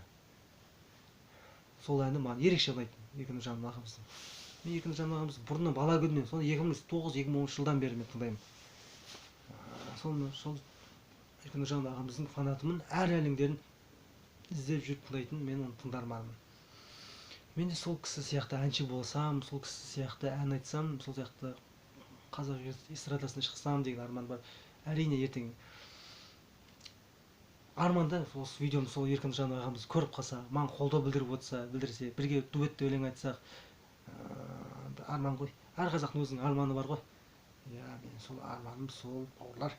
Сол әні маған ерекше ұнайтын Еркін Нұржанов ағамыздың. Мен Еркін Нұржанов ағамызды бұрыннан бала күнімнен, соны 2009-2010 жылдан бері мен тыңдаймын. Сол Еркін Нұржанов ағамыздың фанатымын, әр өлеңдерін іздеп жүріп тыңдайтын мен оның тыңдарманымын. Мен де сол кісі сияқты әнші болсам, сол кісі сияқты ән айтсам, сол сияқты қазақ эстрадасына шықсам деген арман бар. Әрине, ертең арманда осы видеомды сол Еркін Нұржанов ағамыз көріп қалса, маған қолдау білдіріп отырса, білдірсе, бірге дуэтте өлең айтсақ, арман ғой. Әр қазақтың өзінің арманы бар ғой. Иә, мен сол арманым сол, бауырлар,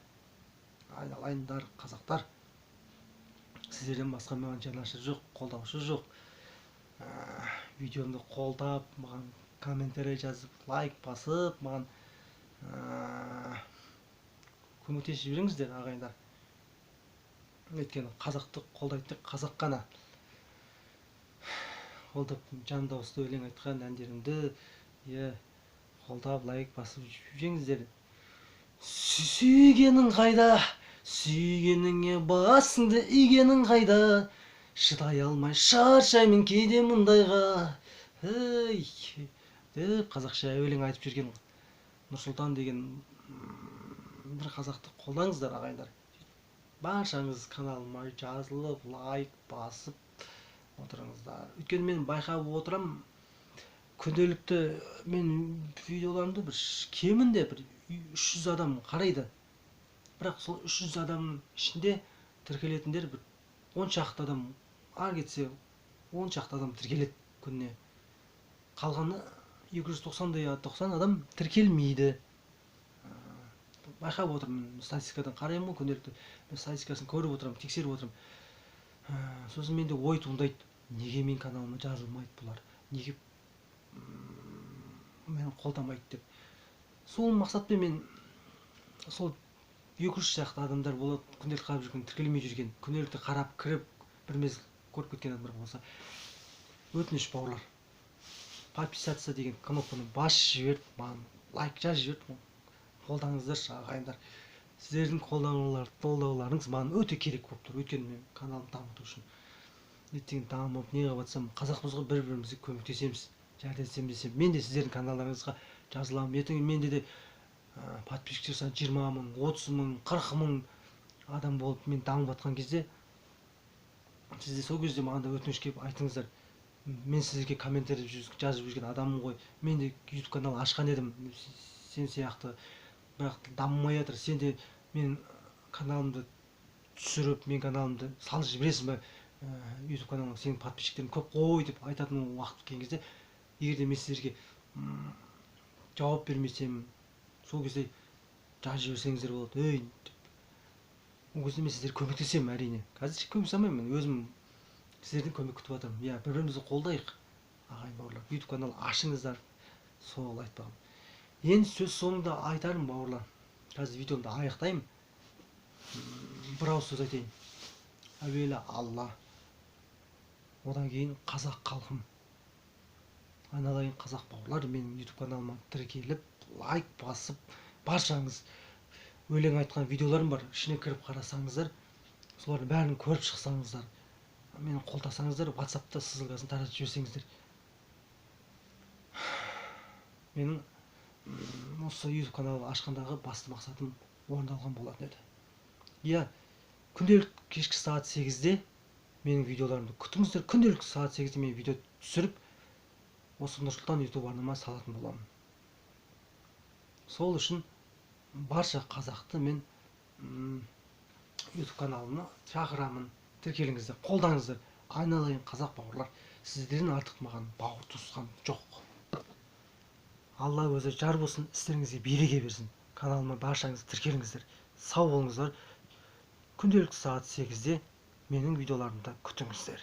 айналайындар, қазақтар. Сіздерден басқа маған жанашыр жоқ, қолдаушы жоқ. Видеомды қолдап, маған комментарий жазып, лайк басып, маған көмектесіп жіберіңіздер, ағайындар. Өйткені қазақты қолдайтын қазақ қана. Қолдап, жан дауысты өлең айтқан әндерімді, иә, қолдап, лайк басып жіберіңіздер. Сүйгенің қайда? Сүйгеніңе басыңды игенің қайда? Шыдай алмай шаршаймын кейде мұндайға. Ей, деп қазақша өлең айтып жүрген Нұрсұлтан деген бір қазақты қолдаңыздар, ағайындар. Баршаңыз каналыма жазылып, лайк басып отырыңыздар. Өйткені мен байқап отырам, күнделікті мен видеоларымды бір кемінде бір 300 адам қарайды. Бірақ сол 300 адамның ішінде тіркелетіндер бір 10 шақты адам, ары кетсе 10 шақты адам тіркеледі күніне. Қалғаны 290 адам тіркелмейді. Байқап отырмын, статистикадан қараймын ғой күнделікті. Мен статистикасын көріп отырамын, тексеріп отырамын. Сосын менде ой туындайды, неге мен каналыма жазылмайды бұлар, неге мені қолдамайды деп. Сол мақсатпен мен сол 200 сияқты адамдар болады, күнделікті қарап жүрген, тіркелмей жүрген, күнделікті қарап кіріп бір мезгіл көріп кеткен адамдар болса, өтініш бауырлар, подписаться деген кнопканы басып жіберіп, маған лайк жазып жіберіп, қолдаңыздаршы, ағайындар. Сіздердің қолдауларыңыз маған өте керек болып тұр. Өйткені мен каналымды дамыту үшін. Ертең дамып, не қылып жатсам, қазақпыз ғой, бір-бірімізге көмектесеміз, жәрдемдесеміз десем, мен де сіздердің каналдарыңызға жазыламын. Ертең менде де подписчиктер саны 20 мың, 30 мың, 40 мың адам болып, мен дамып жатқан кезде, сізде сол кезде маған да өтініш келіп айтыңыздар. Мен сіздерге комментарий жазып жүрген адаммын ғой. Мен де YouTube канал ашқан едім, сен сияқты. Бірақ дамымай жатыр. Сен де мен каналымды түсіріп, мен каналымды салып жібересің бе? YouTube каналыңа сенің подписчиктерің көп қой деп айтатын уақыт келген кезде, егер де мен сіздерге жауап бермесем, сол кезде жазып жіберсеңіздер болады. Ей, деп. Ол кезде мен сіздерге көмектесемін, әрине. Қазір көмектесе алмаймын, өзім сіздерден көмек күтіп жатырмын. Иә, бір-бірімізді қолдайық, ағайын бауырлар. YouTube канал ашыңыздар, сол айтпағым. Енді сөз соңында айтарым, бауырлар. Қазір видеомды аяқтаймын. Бір ауыз сөз айтайын. Әуелі Алла, одан кейін қазақ халқым. Айналайын қазақ бауырлар, менің YouTube каналыма тіркеліп, лайк басып, баршаңыз өлең айтқан видеоларым бар, ішіне кіріп қарасаңыздар, солардың бәрін көріп шықсаңыздар, мені қолдасаңыздар, WhatsAppта ссылкасын таратып жіберсеңіздер, менің осы YouTube каналын ашқандағы басты мақсатым орындалған болатын еді. Иә, күнделікті кешкі сағат 8-де менің видеоларымды күтіңіздер. Күнделікті сағат 8-де мен видео түсіріп, осы Нұрсұлтан YouTube арнама салатын боламын. Сол үшін барша қазақты мен YouTube каналыма шақырамын. Тіркеліңіздер, қолдаңыздар. Айналайын қазақ бауырлар, сіздерден артық маған бауыр туысқан жоқ. Алла өзі жар болсын, істеріңізге береке берсін. Каналыма баршаңыз тіркеліңіздер. Сау болыңыздар. Күнделікті сағат 8-де менің видеоларымды күтіңіздер.